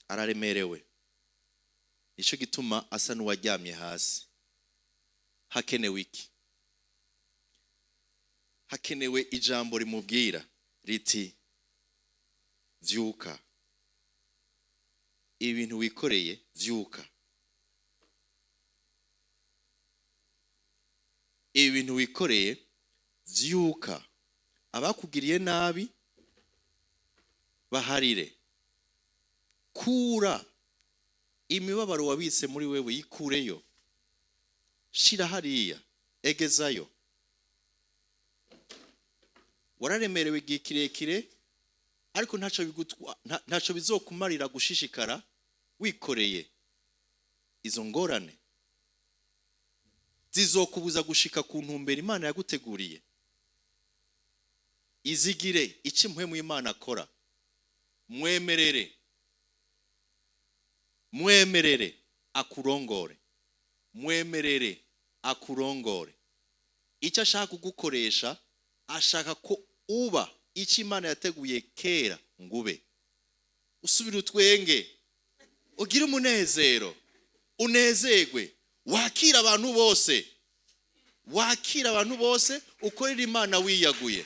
araremerewe. Nico gituma asa n'uwaryamye hasi. Hakenewe iki? Hakenewe ijambo rimubwira riti: "Vyuka, ibintu wikoreye, vyuka, ibintu wikoreye, vyuka. Abakugiriye nabi baharire. Kura imibabaro wabitse muri wewe, yikureyo, shira hariya, egezayo. Wararemerewe igihe kirekire, ariko ntaco bizokumarira gushishikara wikoreye izo ngorane zizokubuza gushika ku ntumbero Imana yaguteguriye. Izigire icyo Impwemu y'Imana akora. Mwemerere, mwemerere akurongore, mwemerere akurongore. Icyo ashaka kugukoresha, ashaka ko uba icyo Imana yateguye kera ngo ube. Usubire utwenge, ugire umunezero, unezerwe, wakira abantu bose, wakira abantu bose, ukorera Imana wiyaguye.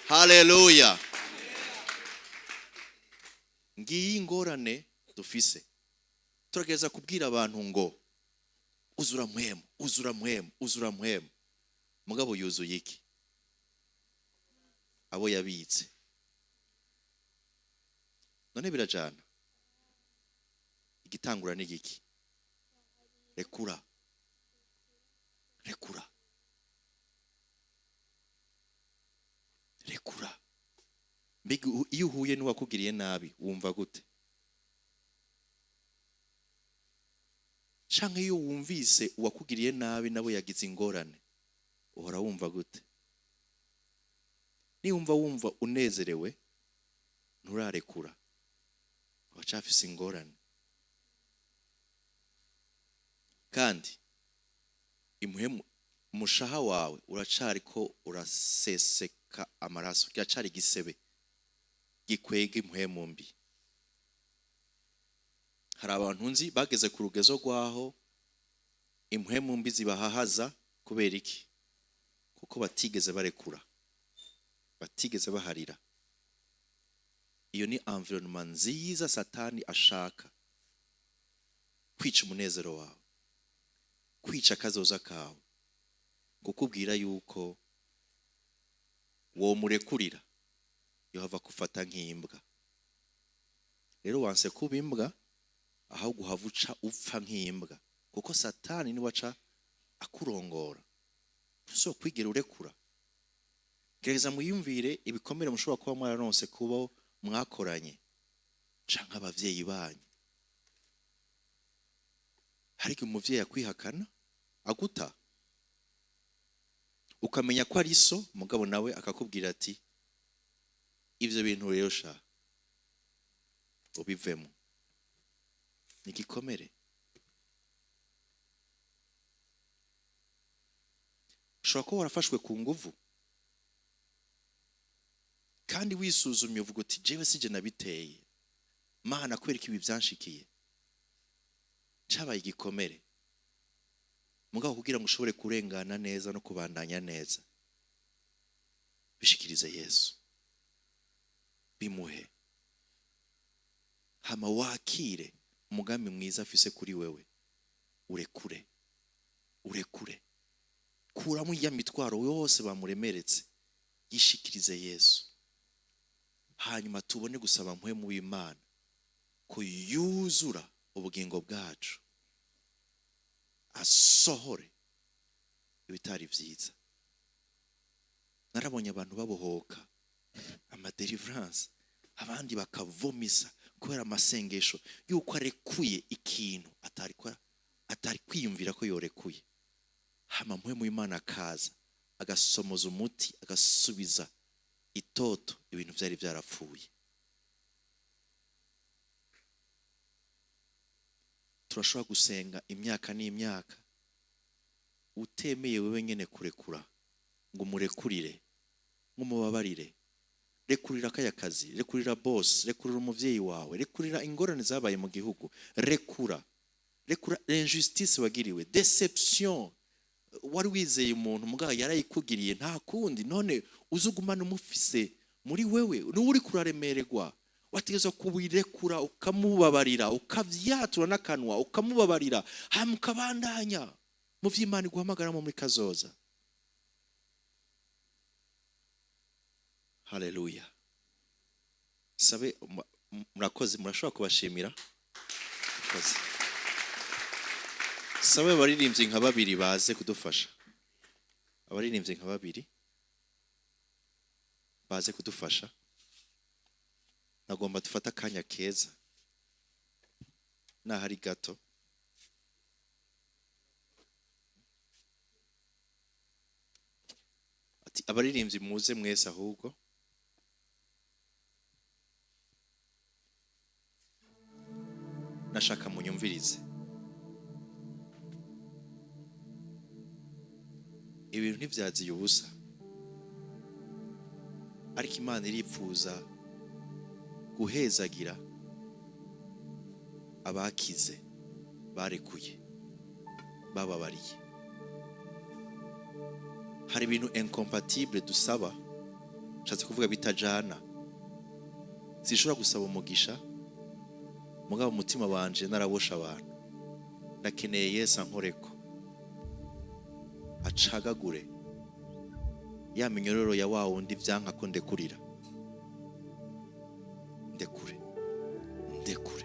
Haleluya! Ngiyi ingorane dufise. Turageza kubwira abantu ngo uzura Mpwemu, uzura Mpwemu, uzura Mpwemu, mugabo yuzuye iki? Abo yabitse. None birajana. Igitangura ni giki? Rekura, rekura, rekura. Mbega iyo uhuye n'uwakugiriye nabi wumva gute? Canke iyo wumvise uwakugiriye nabi nabo yagize ingorane, uhora wumva gute? Niwumva wumva unezerewe, nturarekura, wacafise ingorane. Kandi imuhemu umushaha wawe uracariko uraseseka amaraso, kiracari igisebe gikwega impwemu mbi. Hari abantu nzi bageze ku rugezo rwaho impwemu mbi zibahahaza. Kubera iki? Kuko batigeze barekura, batigeze baharira. Iyo ni environnement nziza Satani ashaka. Kwica umunezero wawe, kwica akazoza kawe, kukubwira yuko womurekurira yohava kufata nk'imbwa. Rero wanse kuba imbwa, ahubwo uhava uca upfa nk'imbwa, kuko Satani niwe aca akurongora. Ntuzokwigera urekura. Gerageza muyumvire ibikomere mushobora kuba mwararonse kubo mwakoranye canke abavyeyi banyu. Hari igihe umuvyeyi akwihakana, aguta, ukamenya ko ari so, mugabo nawe akakubwira ati: "Ivyo bintu rero sha ubivemo." Ni igikomere. Ushobora kuba warafashwe ku nguvu, kandi wisuzumye uvuga uti: "Jewe sije nabiteye, Mana, kubera ko ibi byanshikiye." Cabaye igikomere. Mugabo kugira ngo ushobore kurengana neza no kubandanya neza, bishikirize Yesu, bimuhe, hama wakire umugambi mwiza afise kuri wewe. Urekure, urekure, kuramo iya mitwaro yose bamuremeretse, yishikirize Yesu. Hanyuma tubone gusaba Mpwemu w'Imana ko yuzura ubugingo bwacu, asohore ibitari vyiza. Narabonye abantu babohoka, ama délivrance, abandi bakavomisa kubera amasengesho yuko arekuye ikintu atari kwiyumvira ko yorekuye. Hama Mpwemu w'Imana akaza agasomoza umuti, agasubiza itoto ibintu vyari vyarapfuye. Turashobora gusenga imyaka n'imyaka, utemeye wewe nyene kurekura ngo umurekurire, ngo umubabarire. Rekurira kaya kazi, rekurira boss, rekurira umuvyeyi wawe, rekurira ingorane zabaye mu gihugu, rekura, rekura injustice wagiriwe, déception. Wari wizeye umuntu, mugabo yarayikugiriye, nta kundi. None uzugumana umufise muri wewe, niwe uri kuraremererwa. Wategerezwa kubirekura, ukamubabarira, ukavyatura n'akanwa, ukamubabarira, hanyuma ukabandanya mu vy'Imana iguhamagaramo muri kazoza. Haleluya! Sabe murakoze, murashobora kubashimira. Murakoze. Sabe abaririmbyi nka babiri baze kudufasha, abaririmbyi nka babiri baze kudufasha. Nagomba dufate akanya keza nahari gato. Ati abaririmbyi muze mwese. Ahubwo nashaka munyumvirize. Ibintu ntibyaziye ubusa, ariko Imana iripfuza guhezagira abakize, barekuye, bababariye. Hari ibintu incompatible dusaba, nshatse kuvuga bitajana. Sinshobora gusaba umugisha mugabo umutima wanje narabosha abantu. Ndakeneye Yesu ankoreko, acagagure ya minyororo ya wa wundi vyanka ko ndekurira. Ndekure, ndekure,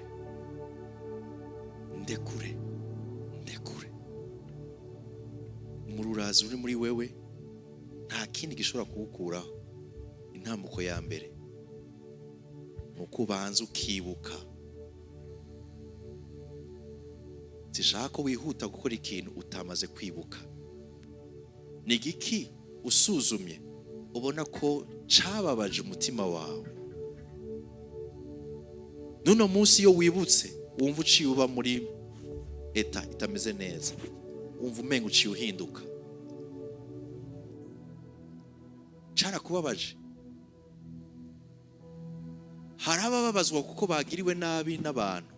ndekure, ndekure. Umururazi uri muri wewe, nta kindi gishobora kuwukuraho. Intambuko ya mbere ni uko ubanza ukibuka. Zishaka ko wihuta gukora ikintu utamaze kwibuka. Ni igiki usuzumye ubona ko cababaje umutima wawe? N'uno munsi iyo wibutse, wumva uciye uba muri état itameze neza, wumva umenga uciye uhinduka. Carakubabaje. Hari abababazwa kuko bagiriwe nabi n'abantu,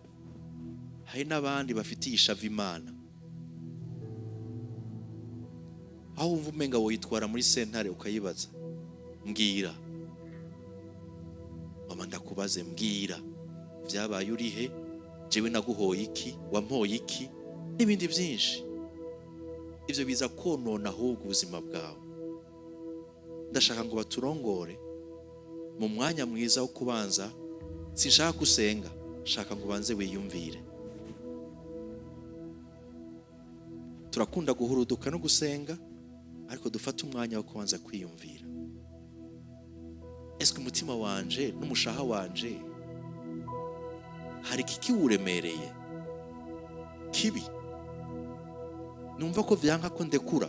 hari n'abandi bafitiye ishavu Imana, aho wumva umenga woyitwara muri sentare ukayibaza: "Mbwira mama, ndakubaze, mbwira, byabaye urihe?" Jewe naguhoye iki? Wampoye iki? N'ibindi byinshi. Ibyo biza konona ahubwo ubuzima bwawe. Ndashaka ngo baturongore mu mwanya mwiza wo kubanza. Sinshaka gusenga, shaka ngo ubanze wiyumvire. Turakunda guhuruduka no gusenga, ariko dufate umwanya wo kubanza kwiyumvira. Ese umutima wanje n'umushaha wanje hari ikikiwuremereye kibi numva ko vyanka ko ndekura?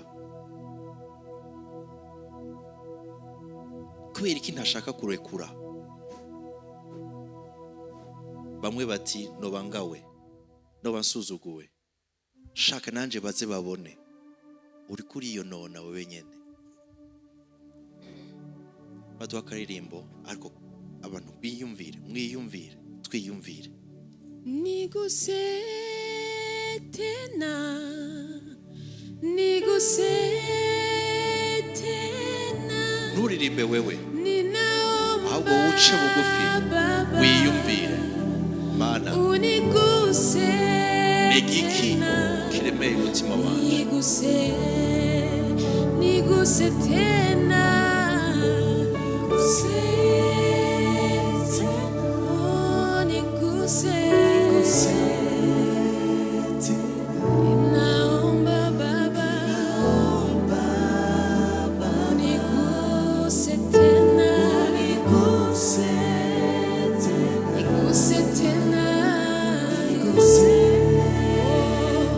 Kubera iki ntashaka kurekura? Bamwe bati noba ngawe, noba nsuzuguwe, shaka nanje baze babone. Uri kuriyonona wewe nyene. Baduha akaririmbo, ariko abantu biyumvire, mwiyumvire, twiyumvire. Niguse tena, niguse tena, Nturirimbe wewe, ninaomba ahubwo uce bugufi Baba, wiyumvire. Mana, uniguse ni igiki tena, kiremeye umutima wanje? niguse, niguse tena, niguse tena, oh, niguse, ninaomba Baba, uniguse tena, niguse tena,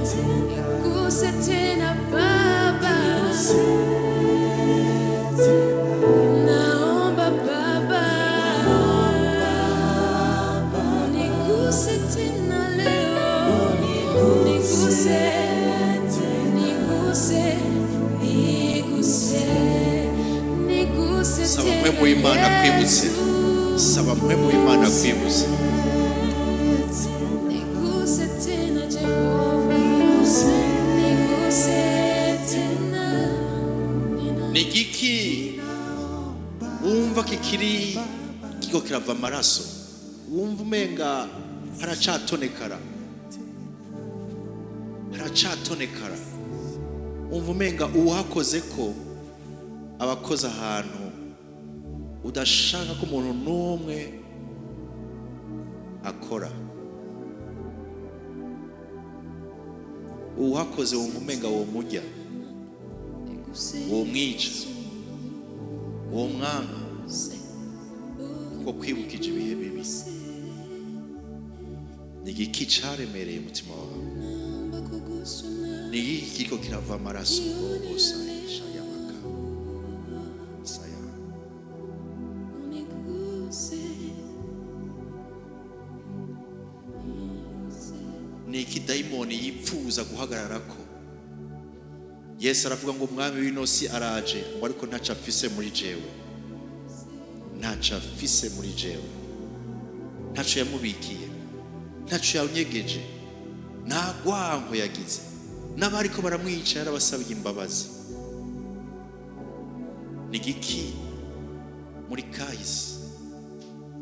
niguse tena Baba, naomba Baba, uniguse tena leo, niguse, niguse, niguse, niguse Saba tena mpwemu w'Imana akwibutse. Yesu. Saba mpwemu w'Imana akwibutse. Niguse tena Jehova, niguse tena. Ni igiki wumva kikiri kiko kirava amaraso, wumva umenga haracatonekara, haracatonekara, wumva umenga uwakoze ko abakoze ahantu udashaka ko umuntu n'umwe akora? Uwakoze wumva umenga wo mujya, womwica, womwanka, kuko kwibukije ibihe bibi. Ni igiki caremereye umutima wawe? Ni igiki kiriko kirava amaraso? Sayamaka saya. Ni iki dayimoni yipfuza guhagararako? Yesu aravuga ngo umwami w'inosi araje, ngo ariko ntaco afise muri jewe, ntaco afise muri jewe, ntaco yamubikiye, ntaco yanyegeje, nta gwanko yagize. N'abariko baramwica yarabasabye imbabazi. Ni igiki muri kahise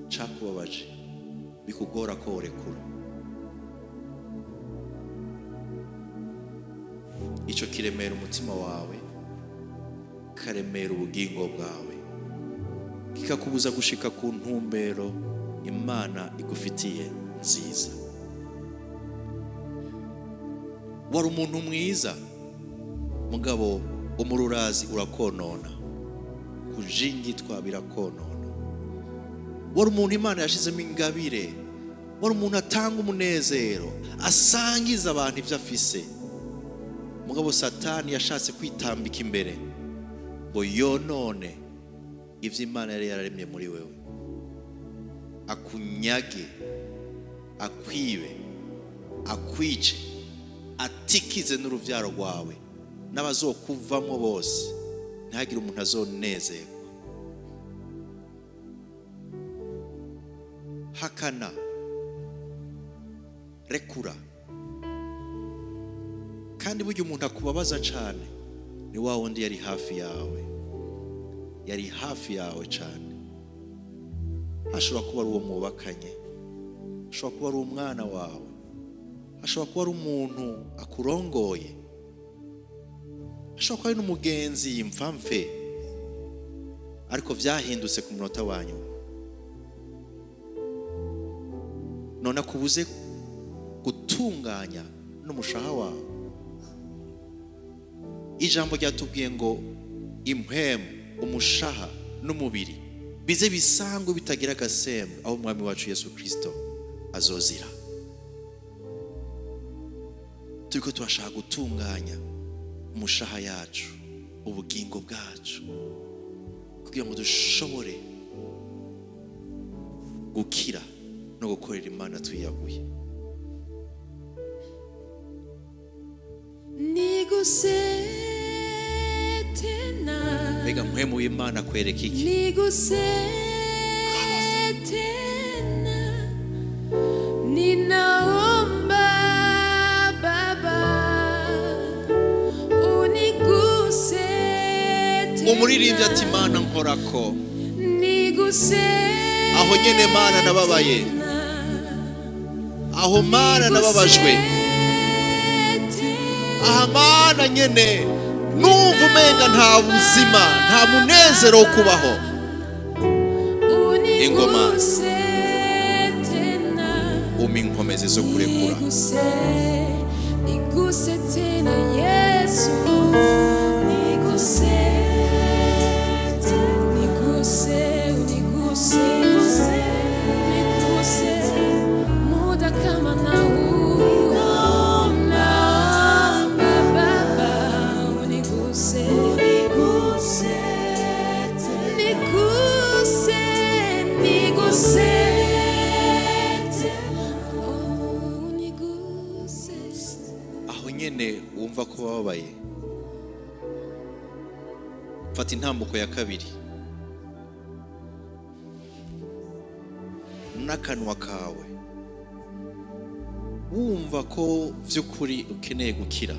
cakubabaje bikugora ko worekura? Ico kiremera umutima wawe, karemera ubugingo bwawe, kikakubuza gushika ku ntumbero Imana igufitiye nziza. Wari umuntu mwiza, mugabo umururazi urakonona, kujingitwa birakonona. Wari umuntu Imana yashizemo ingabire, wari umuntu atanga umunezero, asangiza abantu ibyo afise. Mugabo Satani yashatse kwitambika imbere ngo yonone ivyo Imana yari yararemye muri wewe, akunyage, akwibe, akwice, atikize n'uruvyaro rwawe n'abazokuvamo bose, ntihagire umuntu azonezerwa. Hakana, rekura. Kandi burya umuntu akubabaza cane ni wa wundi yari hafi yawe, yari hafi yawe cane. Ashobora kuba ari uwo mwubakanye, ashobora kuba ari umwana wawe, Ashobora kuba ari umuntu akurongoye, ashobora kuba ari n'umugenzi yimfamfe, ariko vyahindutse ku munota wa nyuma. None akubuze gutunganya n'umushaha wawe. Ijambo ryatubwiye ngo impwemu, umushaha n'umubiri bize bisangwe bitagira agasembwa aho umwami wacu Yesu Kristo azozira. Turiko turashaka gutunganya umushaha yacu, ubugingo bwacu, kugira ngo dushobore gukira no gukorera Imana twiyaguye. Niguse tena, Mbega mpwemu w'Imana akwereka iki? niguse tena, ninaomba Baba uniguse tena, Umuririmbyi ati Mana nkorako, niguse aho nyene Mana nababaye, tena, aho Mana nababajwe, aha Mana nyene numva umenga nta buzima, nta munezero wo kubaho. Ingoma. Uniguse tena, Umpa inkomezi zo kurekura. Niguse, niguse tena Yesu, niguse, niguse, niguse, niguse, muda kama na huu, naomba Baba uniguse, niguse, niguse, niguse, oh, niguse. Aho nyene wumva ko wababaye, fata intambuko ya kabiri n'akanwa kawe, wumva ko vy'ukuri ukeneye gukira.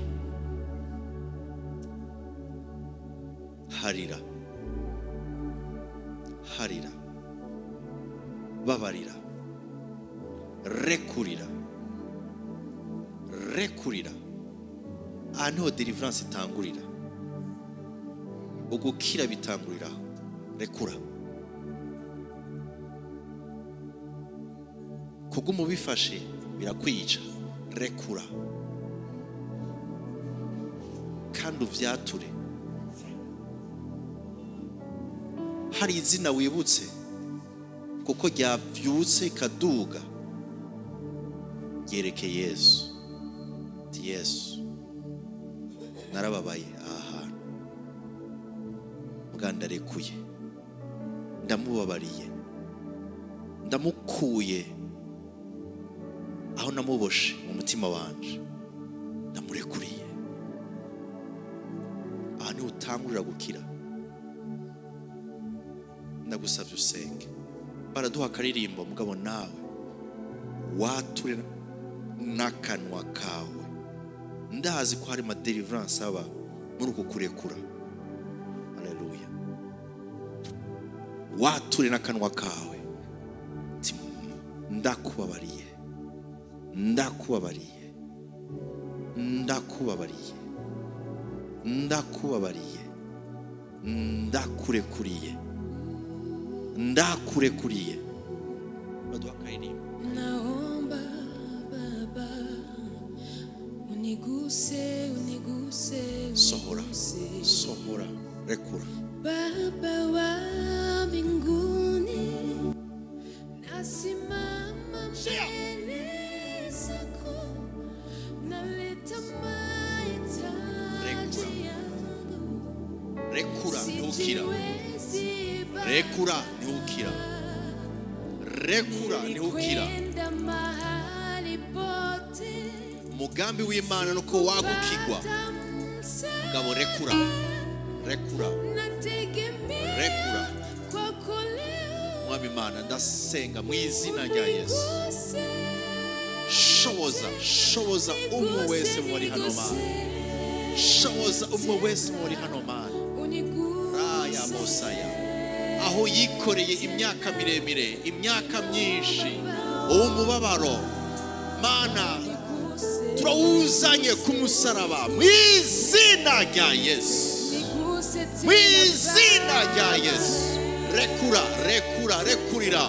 Harira, harira, babarira, rekurira, rekurira. Aha niho deliverance itangurira, ugukira bitangurira. Rekura. Kuguma ubifashe birakwica. Rekura kandi uvyature. Hari izina wibutse kuko ryavyutse ikaduga, yereke Yesu. Ati Yesu, narababaye aha hantu, mbwa ndarekuye, ndamubabariye, ndamukuye aho namuboshe mu mutima wanje, ndamurekuriye. Aha niho utangurira gukira. Ndagusavye usenge. Baraduha akaririmbo, mugabo nawe wature n'akanwa kawe. Ndazi ko hari ama deliverance aba muri uku kurekura. Haleluya. Wature n'akanwa kawe. Ati, ndakubabariye, ndakubabariye, ndakubabariye, ndakubabariye, ndakurekuriye, ndakurekuriye. Baduha akaririmbo. Naomba Baba uniguse, uniguse, Sohora, uniguse. sohora, rekura. Baba wa mbinguni, nasimama mbele zako, naleta mahitaji yangu, Rekura ntiwukira, sijiwezi Baba. rekura ntiwukira, rekura ntiwukira. Nilikwenda mahali pote, Umugambi w'Imana nuko wagukigwa. kupata msaada. Mugabo rekura, rekura, Nategemea rekura. kwako leo, Mwami Imana, ndasenga mu izina rya Yesu, uniguse, shoboza, shoboza umwe wese mu bari hano Mana, shoboza umwe wese mu bari hano Mana. uniguse, Raya Mosaya, aho yikoreye imyaka miremire, imyaka myinshi, uwo mubabaro Mana, Turawuzanye ku musaraba mu izina rya Yesu, Niguse mu tena izina rya Baba. Yesu. Rekura, rekura, rekurira.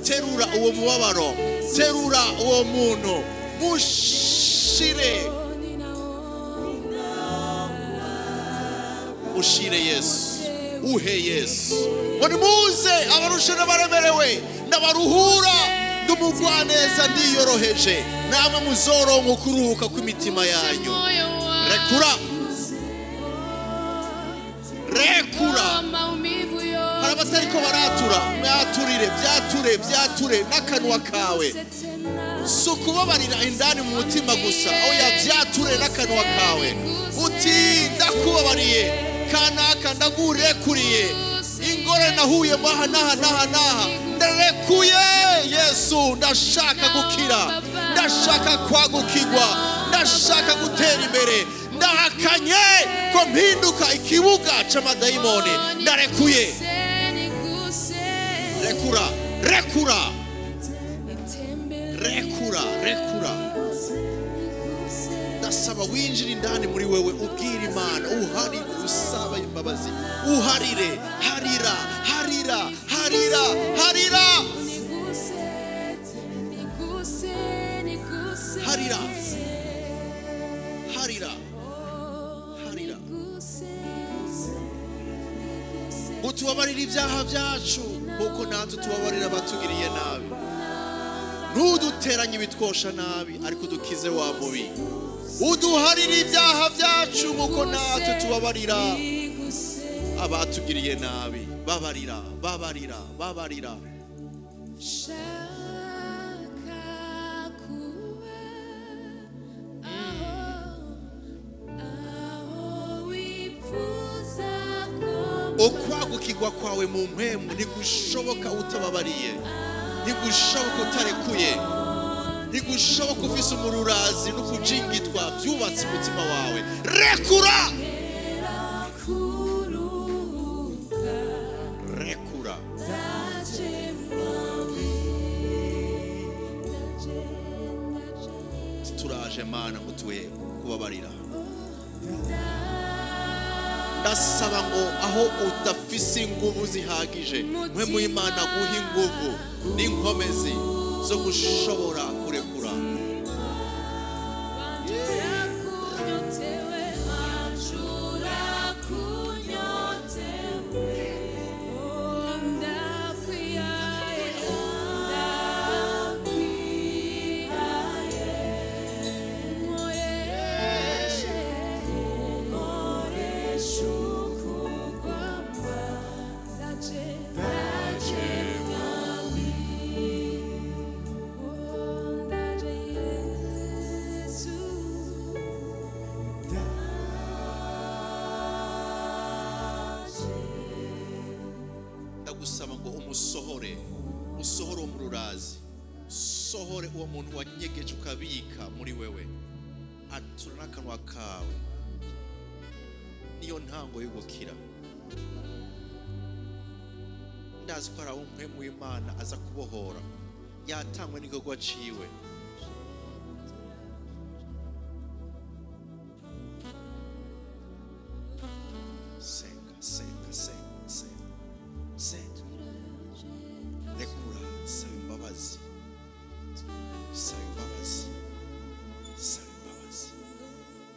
Terura uwo mubabaro, terura uwo muntu, mushire, mushire Yesu, uhe Yesu. Ngo nimuze abarushe n'abaremerewe, ndabaruhura, ndumugwaneza, ndiyoroheje, namwe muzoronka ukuruhuka kw'imitima yanyu. Rekura, rekura. Hari abatariko baratura, mwaturire, byature, byature n'akanwa kawe. Si ukubabarira indani mu mutima gusa, oya, byature n'akanwa kawe, uti ndakubabariye kanaka, ndagurekuriye ingorane nahuyemo aha n'aha n'aha n'aha, ndarekuye Yesu, ndashaka gukira, ndashaka kwagukirwa, ndashaka gutera imbere, ndahakanye ko mpinduka ikibuga c'amadayimoni, ndarekuye. Rekura, rekura, rekura, rekura. Ndasaba winjire indani muri wewe, ubwire Imana, uharire, usaba imbabazi, uharire, harira, harira, harira, harira, harira, harira, harira. Utubabarire ibyaha byacu nkuko natwe tubabarira abatugiriye nabi. Ntuduteranye ibitwosha nabi, ariko udukize wa mubi. Uduharire ibyaha byacu nkuko natwe tubabarira abatugiriye nabi. Babarira, babarira, babarira. Shaka kuba aho wifuza ko Ukwagukirwa kwawe mu mpemu ntigushoboka utababariye, ntigushoboka utarekuye, ntigushoboka ufise umururazi n'ukujingitwa byubatse umutima wawe. Rekura, kuruhuka rekura. Ndaje mwami, ndaje, ndaje. Turaje Mana ngo tuwe kubabarira. Ndasaba ngo aho udafise inguvu zihagije, mwe mu Imana guha inguvu n'inkomezi zo gushobora kurekura. Kunyotewe, kunyotewe, oh, ndakwihaye, ndakwihaye, nkoreshe, nkoreshe ukugomba, ndaje, ndaje mwami, oh, ndaje Yesu. Ndagusaba ngo umusohore, usohore uwo mururazi, sohore uwo muntu wanyegeje ukabika muri wewe. Atura n'akanwa kawe, niyo ntango yo gukira. Ndazi ko hari aho mpwemu w'Imana aza kubohora, yatangwe n'igikorwa ciwe. Senga, senga, senga, senga, senga. Rekura, saba imbabazi, saba imbabazi, saba imbabazi,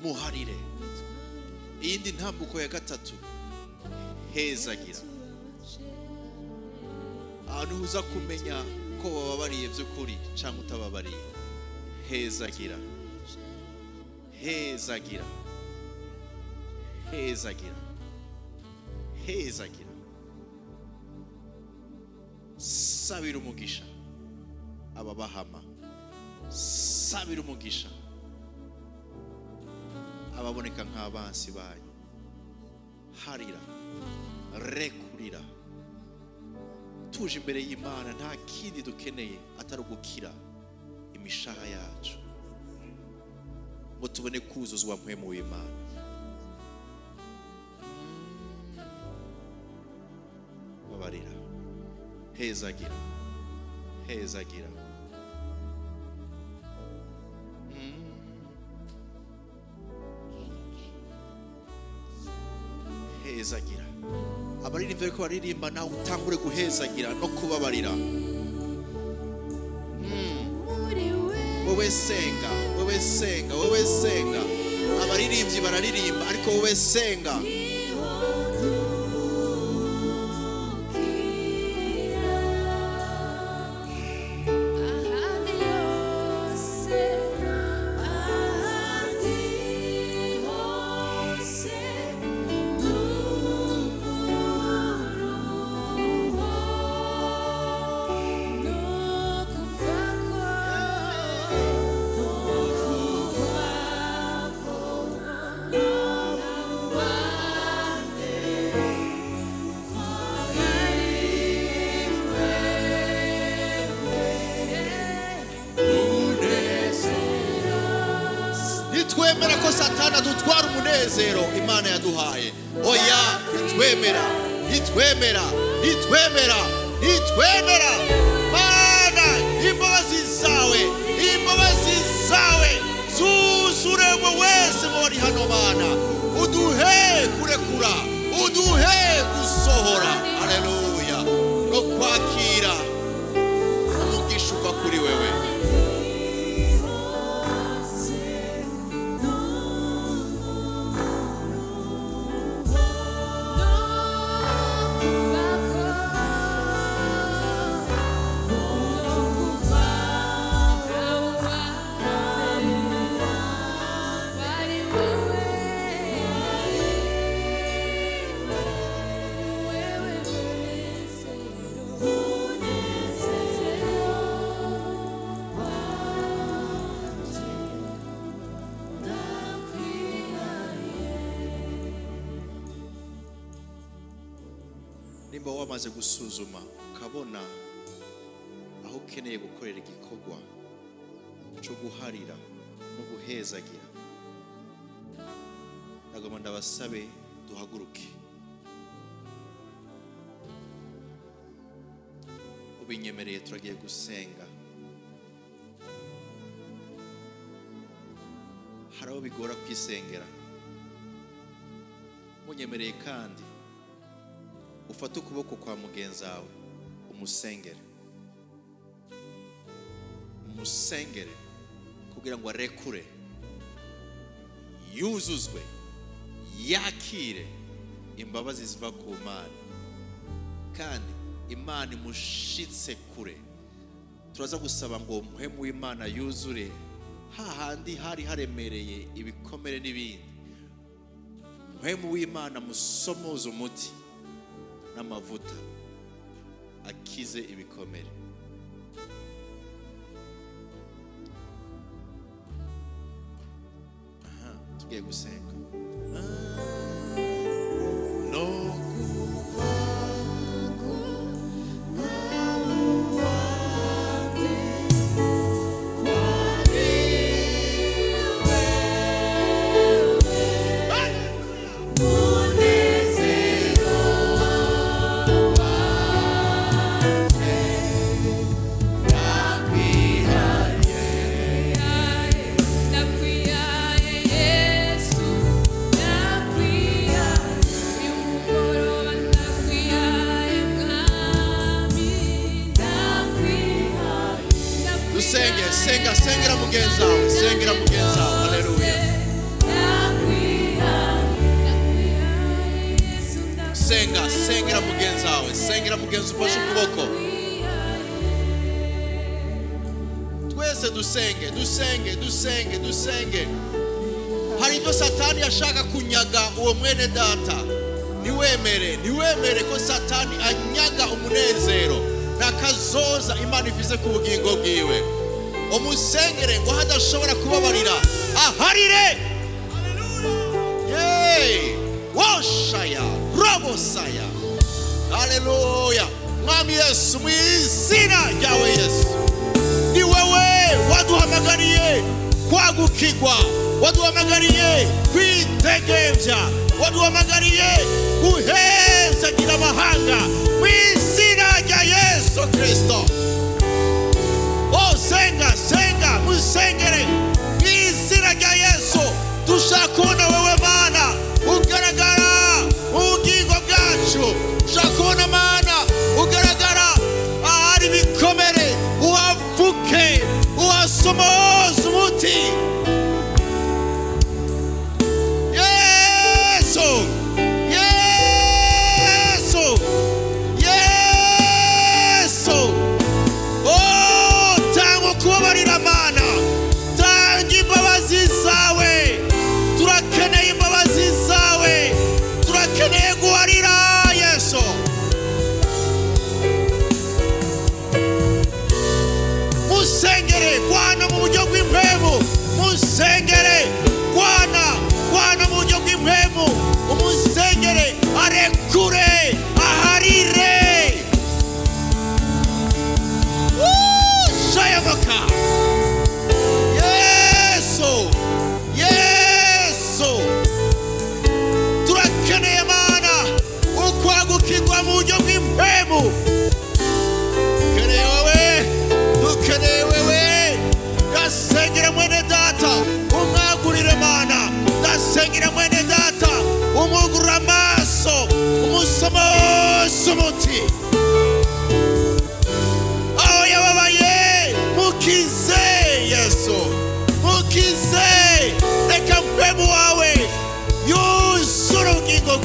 muharire. Iyindi ntambuko ya gatatu, hezagira. Ahantu uza kumenya ko wababariye by'ukuri cyangwa utababariye, hezagira, hezagira, hezagira, hezagira. Sabira umugisha ababahama, sabira umugisha ababoneka nk'abansi banyu. Harira, rekurira. Tuje imbere y'Imana, nta kindi dukeneye atari ugukira imishaha yacu ngo tubone kuzuzwa mpwemu w'Imana. Babarira, hezagira, hezagira. Hezagira abaririmbyi bariko baririmba, nawe utangure guhezagira no kubabarira. Wowe senga, wowe senga, wowe senga. Abaririmbyi bararirimba, ariko wowe senga. Ahandi hose, ahandi hose, n'umuruho no kuvako, no kuvako, n'abande Nitwemera ko Satani adutwara umunezero Imana yaduhaye. Oya, nitwemera, nitwemera, nitwemera, nitwemera. Mana, imbabazi zawe, imbabazi zawe zuzure we wese mu bari hano. Mana, uduhe kurekura, uduhe gusohora, haleluya, no kwakira umugisha uva kuri wewe. Nimba wamaze gusuzuma ukabona aho ukeneye gukorera igikorwa cyo guharira no guhezagira, nagomba ndabasabe duhaguruke. Ubinyemereye, turagiye gusenga. Hari abo bigora kwisengera. Munyemereye kandi, ufate ukuboko kwa mugenzi wawe, umusengere, umusengere kugira ngo arekure, yuzuzwe, yakire imbabazi ziva ku Mana, kandi Imana imushitse kure. Turaza gusaba ngo mpwemu w'Imana yuzure hahandi hari haremereye ibikomere n'ibindi. Mpwemu w'Imana musomoze umuti n'amavuta akize ibikomere. Aha, tugiye gusenga no Ndakwihaye Yesu, ndakwihaye uyu mugoroba, ndakwihaye Mwami, ndakwihaye. Dusenge. Senga, sengera mugenzi wawe, sengera mugenzi wawe. Haleluya. Ndakwihaye, ndakwihaye Yesu, ndakwihaye. Senga, sengera mugenzi wawe, sengera mugenzi ufashe ukuboko. Twese dusenge, dusenge, dusenge, dusenge. Hari ibyo Satani yashaka kunyaga uwo mwene data. Ntiwemere, ntiwemere ko Satani anyaga umunezero nakazoza Imana ivize ku bugingo bwiwe. Umusengere ngo hadashobora kubabarira aharire. Yey! Woshaya robosaya. Haleluya. Mwami Yesu, mu izina ryawe Yesu, ni wewe waduhamagariye kwagukirwa, waduhamagariye kwidegemvya, waduhamagariye guhezagira amahanga mu izina rya Yesu Kristo. Oh, senga, senga, musengere mu izina rya Yesu. Dushaka kubona wewe Mana ugaragara mu bugingo.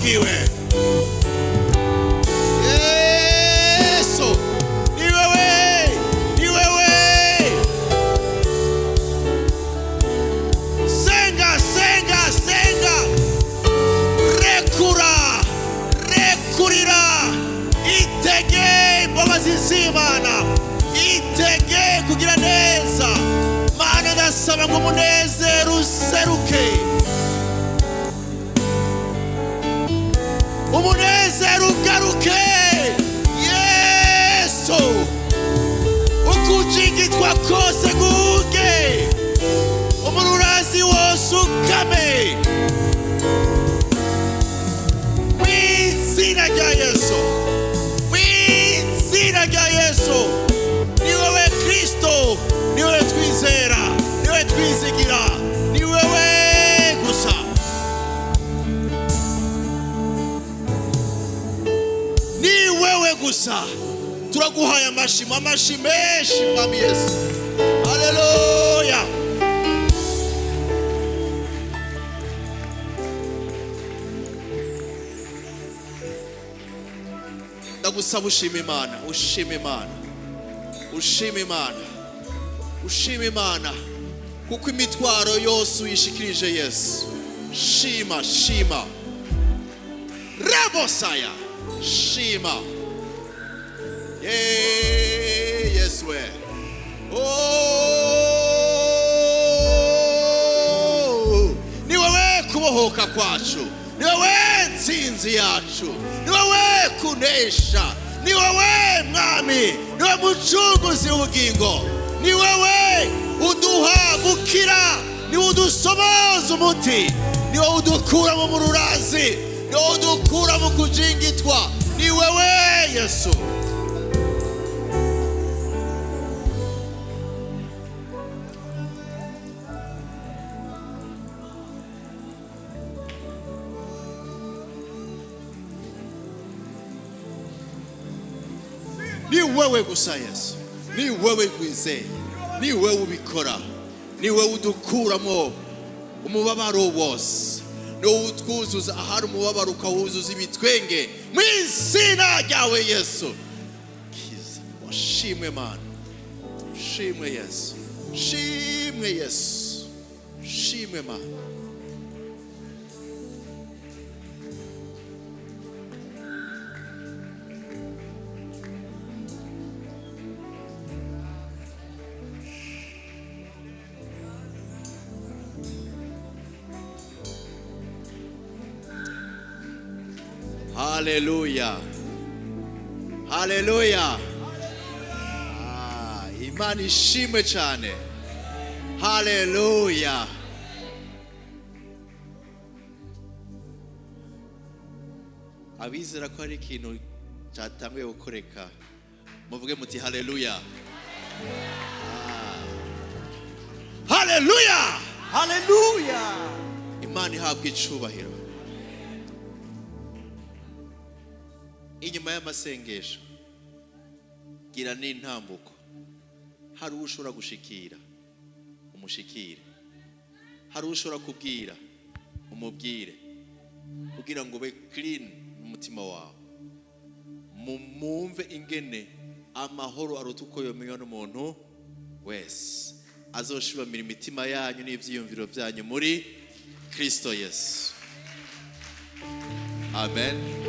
Asifiwe. Yesu, ni wewe, ni wewe. Senga, senga, senga. Rekura, rekurira. Itege imbabazi z'Imana, itege kugira neza. Mana, ndasaba ngo umunezero useruke, umunezero ugaruke. Yesu, ukujingitwa kose guhuge, umururazi wose ukame mu izina rya Yesu, mu izina rya Yesu. Ni wowe Kristo, ni wowe twizera, ni wowe twizigira, ni wowe gusa, ni wewe gusa. Turaguhaye amashimo, amashi menshi, Mwami Yesu. Haleluya. Ndagusaba ushima Imana, ushima Imana, ushima Imana, ushima Imana, kuko imitwaro yose uyishikirije Yesu. Shima, shima, rebosaya, shima. Ye Yesu we. Oh, ni wewe kubohoka kwacu, ni wewe ntsinzi yacu, ni wewe kunesha, ni wewe Mwami, ni wewe mucunguzi w'ubugingo, ni wewe uduha gukira, ni wowe udusomoza umuti, ni wowe udukura mu mururazi, ni wowe udukura mu kujingitwa, ni wewe Yesu. Ni wewe gusa Yesu, ni wewe kwizeye, ni wewe ubikora, ni wewe udukuramo umubabaro wose, ni wowe utwuzuza ahari umubabaro ukawuzuza ibitwenge mu izina ryawe Yesu. Kiza washimwe Mana, shimwe Yesu, shimwe Yesu, shimwe Mana. Haleluya. Haleluya. Ah, Imana ishimwe cyane. Haleluya. Abizera ko hari ikintu cyatanguye gukoreka, muvuge muti haleluya. Ah. Haleluya. Haleluya. Imana ihabwa icubahiro. Inyuma y'amasengesho gira n'intambuko, hari uwo ushobora gushikira umushikire, hari uwo ushobora kubwira umubwire, kugira ngo ube clean n'umutima wawe, mumve ingene amahoro aruta uko yomenywa n'umuntu wese, azoshibamira imitima yanyu n'ivyiyumviro byanyu muri Kristo Yesu. Amen.